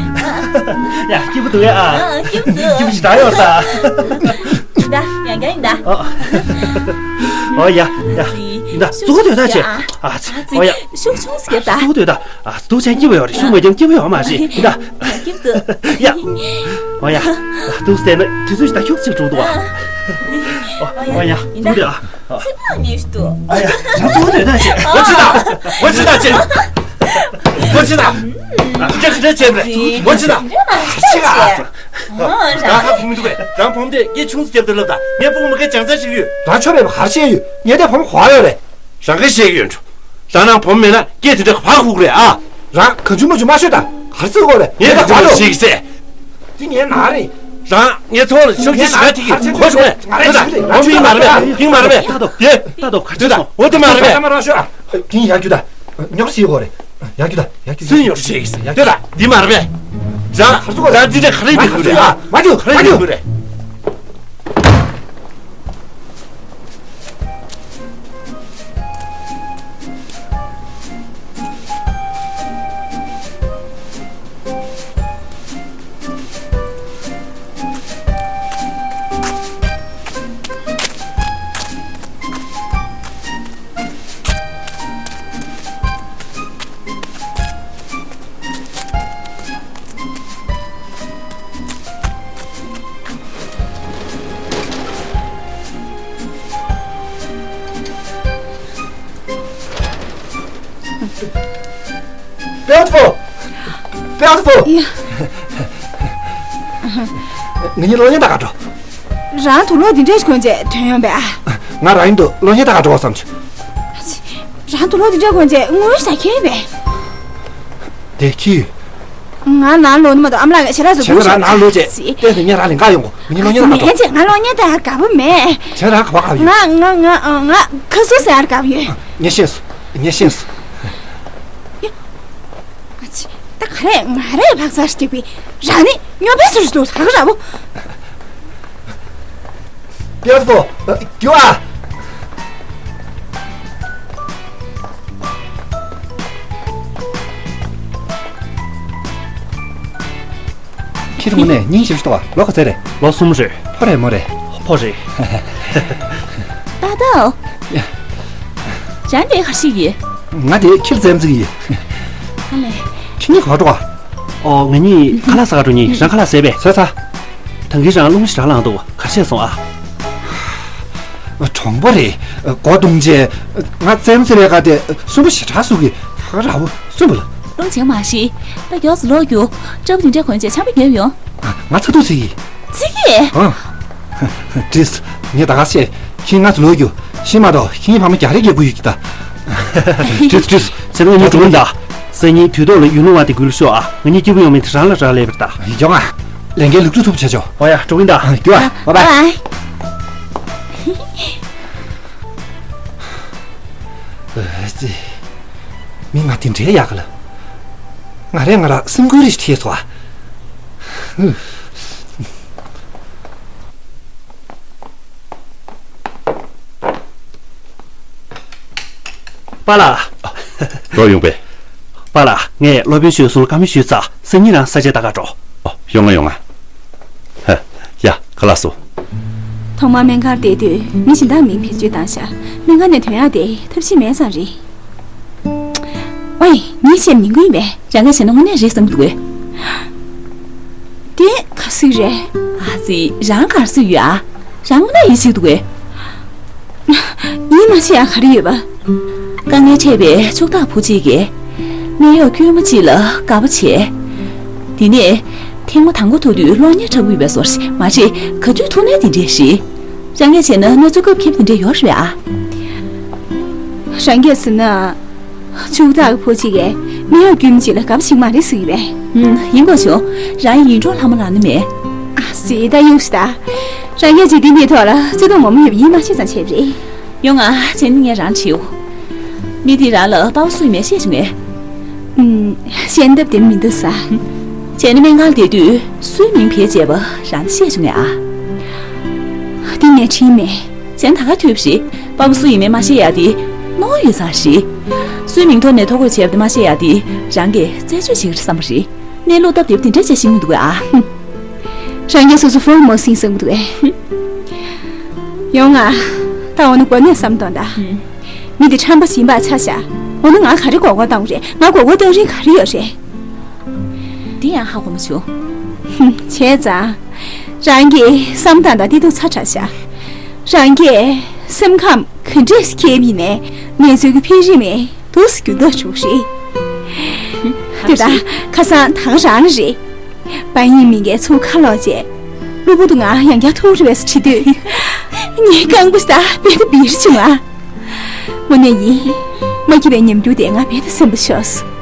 ཡ། སྐྱིད་པོ་འདུག་གས་ཨ། སྐྱིད་པོ་འདུག་སྐྱིད་པོ་ཞེ་དྲག་ཡོད་ད། ཡིན་ད། ཡང་བསྐྱར་ཡིན་ད། ཨ། འོ་ཡ། ཡ། ཡིན་ད། ཙུ་གུ་དོད་ད་བྱས། ཨ་ཙི། འོ་ཡ། ཤུགས་ཆུང་ཟེར་ད། ཙུ་གུ་དོད་ད། ཨ། འདུག་བྱས་སྐྱིད་པོ་ཡོད་རེད། ཤུགས་མ་བརྒྱབ་སྐྱིད་པོ་ཡོད་མ་རེད། ཡིན་ད། སྐྱིད་པོ་འདུག་ཡ། འོ་ཡ། འདུག་བྱས་ན་དུས་ཚོད་ཞིག་ད་ཁྱུག་ཅིག་འགྲོ་འདུག་ཨ། འོ་ཡ། ཡིན་ད། ཙུ་གུ་དོད་ཨ། ཚིག་མ་ཉེས་འདུག་ཨ་ཡ། ཙུ་གུ་དོད་ད་བྱས། འོ་ཙི་ད། འོ་ཙི་ད་བྱས། འོ་ཙི་ད། ཨ་ཅག་ཅག་བྱས་པ་རེད། འོ་ཙི་ད། ཅི་ག་ཨ་ཙི། ཨ། རང་ཧ་གོ་མི་འདུག་གས། རང་བུ་མོ་དེ་སྐད་ཆུང་ཙམ་རྒྱབ་དུས་ལབ་དང་། ངའི་སྤུ་གུ་མ་གིར་སྦྱང་ཚར་ཞིག་ཡོད། རང་ཆོས་མེད་པ་ག་རེ་བཤད་ཡོད། ངས་དེ་བུ་མོ་གོ་ཡོད་རེད། རང་གིས་བཤད་ཀྱི་ཡོད་འགྲོ། རང་རང་བུ་མོ་མེད་ན་སྐད་དེ་འདྲ་ག་པར་ཁུག་རེད་ཨ། རང་གང་བྱུང་མང་བྱུང་མ་ཤོད་དང་། ག་རེ་བྱེད་དགོས་རེད། ངས་ངས་ད་ག་བར་དུ་བཤད་ཀྱི་ཟེར། འདི་ངའི་ནང་རེད། རང་ངའི་ཚོགས་ལ་ཤོག་ཅིག་ཞིག་ག་ཐིག་གི་གོ་བྱུང་ངས། ང་རེད། ང་རེད། ང་རེད། ང་རེད། ང་རེད། ང་རེད། ང་རེད། ང་རེད། ད་དོ། ད་དོ། ག་ཚོད་སོང་། འོ་དེ་མ་རེད་པས། ད་མ་རང་ཤོད་ཨ། དེ་ཡར་རྒྱུགས་ད། ཉོག་བྱེད་ཡོད་རེད། ཡར་རྒྱུགས་ད། ཡར་རྒྱུགས་ད། སུས་ཉོག་བྱེད་ཀྱི་ཟེར། ཡར་རྒྱུགས་ད། འདི་མ་རེད་པས། རང་ག་རེ་བྱེད་དགོས་རེད། རང་འདི་འདྲ་ག་རེ་ཡིན་པའི་དགོས་རེད་ཨ། མ་རྒྱུགས། མ་རྒྱུགས། ག་རེ་ཡིན་པའི་དགོས་རེད། Beautiful! Beautiful! ཡ། ང་གཉིས་གློག་བརྙན་ལྟ་ག་འགྲོ། རང་དུག་ལོག་འདི་འདྲས་གོན་བྱས་ཐོན་ཡོང་པས། ང་རང་ཡུལ་དུ་གློག་བརྙན་ལྟ་ག་འགྲོ་བསམ་བྱུང་། རང་དུག་ལོག་འདི་འདྲས་གོན་བྱས་དངུལ་ཟ་མཁན་པས། དེ་ཁྱི། ང་ནང་ལོག་ནི་མ་གཏོགས་ཨ་མ་ལགས་ཀྱིས་ཞེ་དྲག་བཟོ་བྱས་ན་རང་ནང་ལོག་བྱས་ཏེ་དེ་ངས་རང་ལེན་ག་ཡོང་གོ། ངས་གློག་བརྙན་ལ་མེད་ཀྱི་ང་གློག་བརྙན་ལྟ་ཡག་དགའ་པོ་མེད། བྱས་ན་རང་ག་པར་ག་པར་ཡོད། ང་ང་ང་ང་ཁ་སུ་ཟ་ཡག་དགའ་པོ་ཡོད། ངས་ཤེས་སོང་། ངས་ཤེས་སོང་། ཡ། ཨ་ཙི། ད་ག་རེ་ང་རེ་ལྷག་ཚར་སྐྱེས་པའི་རང་ནི་སྨྱོ་པའི་ཟུར་དུ་ལྷག་ར་བོ། Beautiful! རྒྱུ་ཨ། ཁྱེད་དངོས་གནས་སྙིང་རྗེ་པོ་ཞིག་འདུག་ཨ། ལོ་ག་ཚོད་རེད། ལོ་གསུམ་རེད། ཕོ་རེད་མོ་རེད། ཕོ་རེད། ཏག་ཏག་ཡ། རང་དེ་ག་ཞིག་ཡིན། ང་དེ་ཁྱི་ལ་རྩེད་མོ་རྩེ་གི་ཡིན། ཨ་ལས། ཁྱེད་གཉིས་ག་པར་འགྲོ་ག་ཨོ་ང་གཉིས་ཁ་ལག་ཟ་ག་འགྲོ་ནི། རང་ཁ་ལག་ཟས་པས། ཟས་ཚར། ད་གིན་རང་སློང་ཞིག་རག་ལངས་འདུག་ག་བྱས་སོང་ཨ། གྲོང་པ་རེད། སྒོ་བརྡུངས་རྗེས་ང་རྩེད་མོ་རྩེ་བའི་ཁ་དེ་སུན་པོ་ཞེ་དྲག་བཟོ་གི། ཧ་ར་བོ་སུན་པོ་ལ། སློང་བྱེད་མ་ཤེས། ད་མགྱོགས་སུ་ལོག་རྒྱུ། སྐྲ་བོ་དེ་འདྲ་གོན་བྱས་ཆམ་པ་རྒྱབ་ཡོང་། ང་ཚ་ཐུག་ཟེར་གི། ཚིག་གི། ཨང་། ཀྲིས། ངས་ད་ག་བཤད། ཁྱེད་ང་ཚོ་ལོག་རྒྱུ། ཤི་མ་གཏོགས་ཁྱེད་ངའི་ཕ་མ་རྒྱག་རེས་རྒྱག་གི་ཡོད་ཀྱི་ད། ཀྲིས་ཀྲིས། ཟེར་ན་ངས་འགྲོ་གི་ཡིན་ད། སང་ཉིན་དུས་ཐོག་ལ་ཡུལ་ལུང་བ་དེ་འགུལ་ཤོག་ཨ། ང་གཉིས་སྐྱིད་པོ་ཡོང་མིན་དེ་རང་ལ་རག་ལས་པར་ད། ཡོང་ཨ། ལས་འགན་ལེགས་གྲུབ་ཐུབ་བྱ་ཆོག་ཨོ་ཡ་འགྲོ་གི་ཡིན་ད། རྒྱུ་ཨ། བ་བའི། ཨ་ཙི། མི་ང་དེ་འདྲའི་ཡག་ག་ལ། ང་རས་ང་ར་སེམས་འགུལ་རེ་ཞིག་ཐེབས་སོང་ཨ། པཱ་ལགས། རོགས་ཡོང་པས། པཱ་ལགས། ངས་སློབ་དཔོན་ཞོལ་གསུམ་ལ་བཀའ་མོལ་ཞུས་ཚར། སང་ཉིན་རང་ས་ཆ་ལྟ་ག་འགྲོ། ཨོ། ཡོང་ང་ཡོང་ང་། ཧ། ཡ། ཁ་ལག་བཟོ། ཐོག་མར་སྨན་ཁང་བསྡད་དུས་མི་གཞན་དག་མིང་བེད་སྤྱོད་བཏང་ཤག་སྨན་ཁང་ནས་ཐོན་ཡག་དེ་ཐབས་ཤེས་མེད་ཙང་རེད། ཨོའི། ངས་བཤད་ཉན་གི་ཡིན་པས། རང་གིས་བྱས་ན་དངོས་གནས་རེད་བསམ་གྱི་འདུག་གས། དེ་ག་ཟིག་རེད། ཨ་ཙི། རང་ག་རེ་ཟེར་ཡོད་ཨ། རང་དངོས་གནས་ཡིད་ཆེས་འདུག་གས། ཡིད་མ་ཆེས་ཡག་ག་རེ་ཡོད་པ། དཀའ་ངལ་འཕྲད་པའི་ཕྱུག་བདག་བུ་གཅིག་གིས་ནད་གཡོག་དཀྱུས་མ་གཅིག་ལ་དགའ་པོ་བྱས། དེ་ནས་ཐེངས་མ་དང་པོ་ཐུག་དུས་གློག་བརྙན་འཁྲབ་གི་ཡོད་པའི་བཟོ་འདྲ་ཞིག་མ་རེད། ག་དུས་ཐུག་ནའི་དེ་འདྲས་རེད། རང་གིས་བྱས་ན་གནས་ཚུལ་སྐབས་འཁེལ་བ་དེ་འདྲས་ཡོད་རེད་ཨ། རང་གིས་ཟེར་ན། ཕྱུག་བདག་གི་བུ་གཅིག་གིས་ནད་གཡོག་དཀྱུས་མ་གཅིག་ལ་དགའ་པོ་བྱེད་ཀྱི་མ་རེད་ཟེར་གྱི་པས། ཧུམ། ཡིན་དགོས་བྱུང་། རང་ཡིན་འགྲོ་ལྷ་མོ་ལགས་ནི་མེད། ཨ་ཙི། ད་གཡུགས་ཤིག་ད། རང་གིས་འཇིག་རྟེན་འདིའི་ཐོག་ལ་བརྩེ་དུང་ངོ་མ་ཡོད་པ་ཡིད་མ་ཆེས་ཙམ་བྱས་པ་རེད། ཡོང་ང་། བྱས་ན་ངས་རང་དྲིའོ། མི་དེས་རང་ལ་པ་ཕ་སུ་ཡིན་མིན་ཤེས་བྱུང་ངས། ཨུམ། ཤེས་ཐབས་དེ་མི་འདུག་ས། བྱས་ན་སྨན་ཁང་བསྡད་དུས་སུའི་མིང་བེད་སྤྱད་པ་རང་ཤེས་བྱུང་ངས་ཨ། དེ་ངས་དྲིས་མེད། བྱས་ན་ད་ག་ཐུབ་རེད། པ་ཕ་སུ་ཡིན་མིན་མ་ཤེས་ཡག་དེ་རྣོ་ཡོད་ཙང་རེད། སུའི་མིང་ཐོག་ནས་ཐོ་འགོད་བྱས་པ་དེ་མ་ཤེས་ཡག་དེ་རང་གིས་རྩད་གཅོད་བྱེད་ཀྱི་རེད་བསམ་པ་རེད། གནས་ལུགས་སྟབས་བདེ་པོ་དེ་འདྲ་བྱས་ཤེས་མི་འདུག་གས་ཨ། ཧུམ། རང་གིས་སོ་སོ་ཧྥོར་མོ་སིང་བསམ་གི་འདུག་གས། ཡོང་ང་། ད་འོ་ན་དངོས་གནས་བསམ་བཏང་ད། ཧུམ། མི་དེ་ཁྲམ་པ་ཡིན་པ་ཆ་བཞག་འོ་ན་ང་ག་རེ་མགོ་སྐོར་བཏང་དགོས་རེད། ང་མགོ་སྐོར་གཏོང་རིན་ག་རེ་ཡོད་རེད། འདི་ཡང་ཧ་གོ་མ་བྱུང་། ཧུམ། བྱས་ཙང་། རང་གིས་བསམ་བཏང་ད་བདེ་སྡུག་ཚ་དྲགས་ཤག་རང་གིས་སེམས་ཁམས་ག་འདྲས་སྐྱེས་པ་ཡིན་ནའི་ངེད་ཚོའི་གི་འཕེལ་རིམ་མེད་དུས་སུ་འགྱུར་ལྡོག་བྱུང་རེད། དེ་ད་ཁ་སང་ད་ག་རང་ལ་རེད། པ་ཡིན་མི་འགའི་ཚུར་ཁ་ལོག་རྗེས། གློ་བུར་དུ་ང་ཡང་བསྐྱར་ཐུག་རེ་བས་སུ་ཁྲིད་དུས། ངའི་རྐང་པ་ད་བེ་ད་བིར་བྱུང་ཨ། དངོས་གནས་ཡིན། མ་སྐྱིད་པའི་ཉམས་འགྱུར་དེ་ང་བེ་ད་སེམས་པ་ཤོར་སོང་།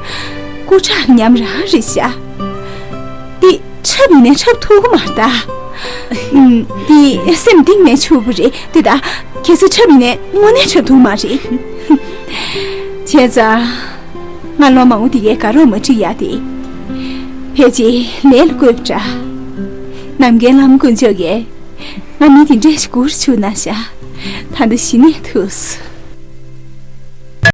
སྐུ་དྲག་ཉམས་རང་རེད་ཤག་འདི་འཁྲབ་ཡིན་ནའི་འཁྲབ་ཐུབ་ཀྱི་མ་རེད་ད། ཨུམ། འདི་སེམས་གཏིང་ནས་ཕྱུག་པོ་རེད་འདི་ད། གལ་སྲིད་འཁྲབ་ཡིན་ནའི་དངོས་གནས་འཁྲབ་ཐུབ་ཀྱི་མ་རེད། བྱས་ཙང་། ང་ལོ་མང་པོ་འདི་གའི་དགའ་རོགས་མ་འགྲིག་ཡ་དེ། ཕལ་ཆེར་ལས་ལ་བསྐོས་པ་འདྲ། ནམ་མཁའི་བླ་མ་དཀོན་མཆོག་གིས་ང་མི་དེ་འདྲས་ཞིག་སྒུག་རུ་བཅུག་གནང་ཤག་ད་ལྟ་གཞི་ནས་ཐུག་སོང་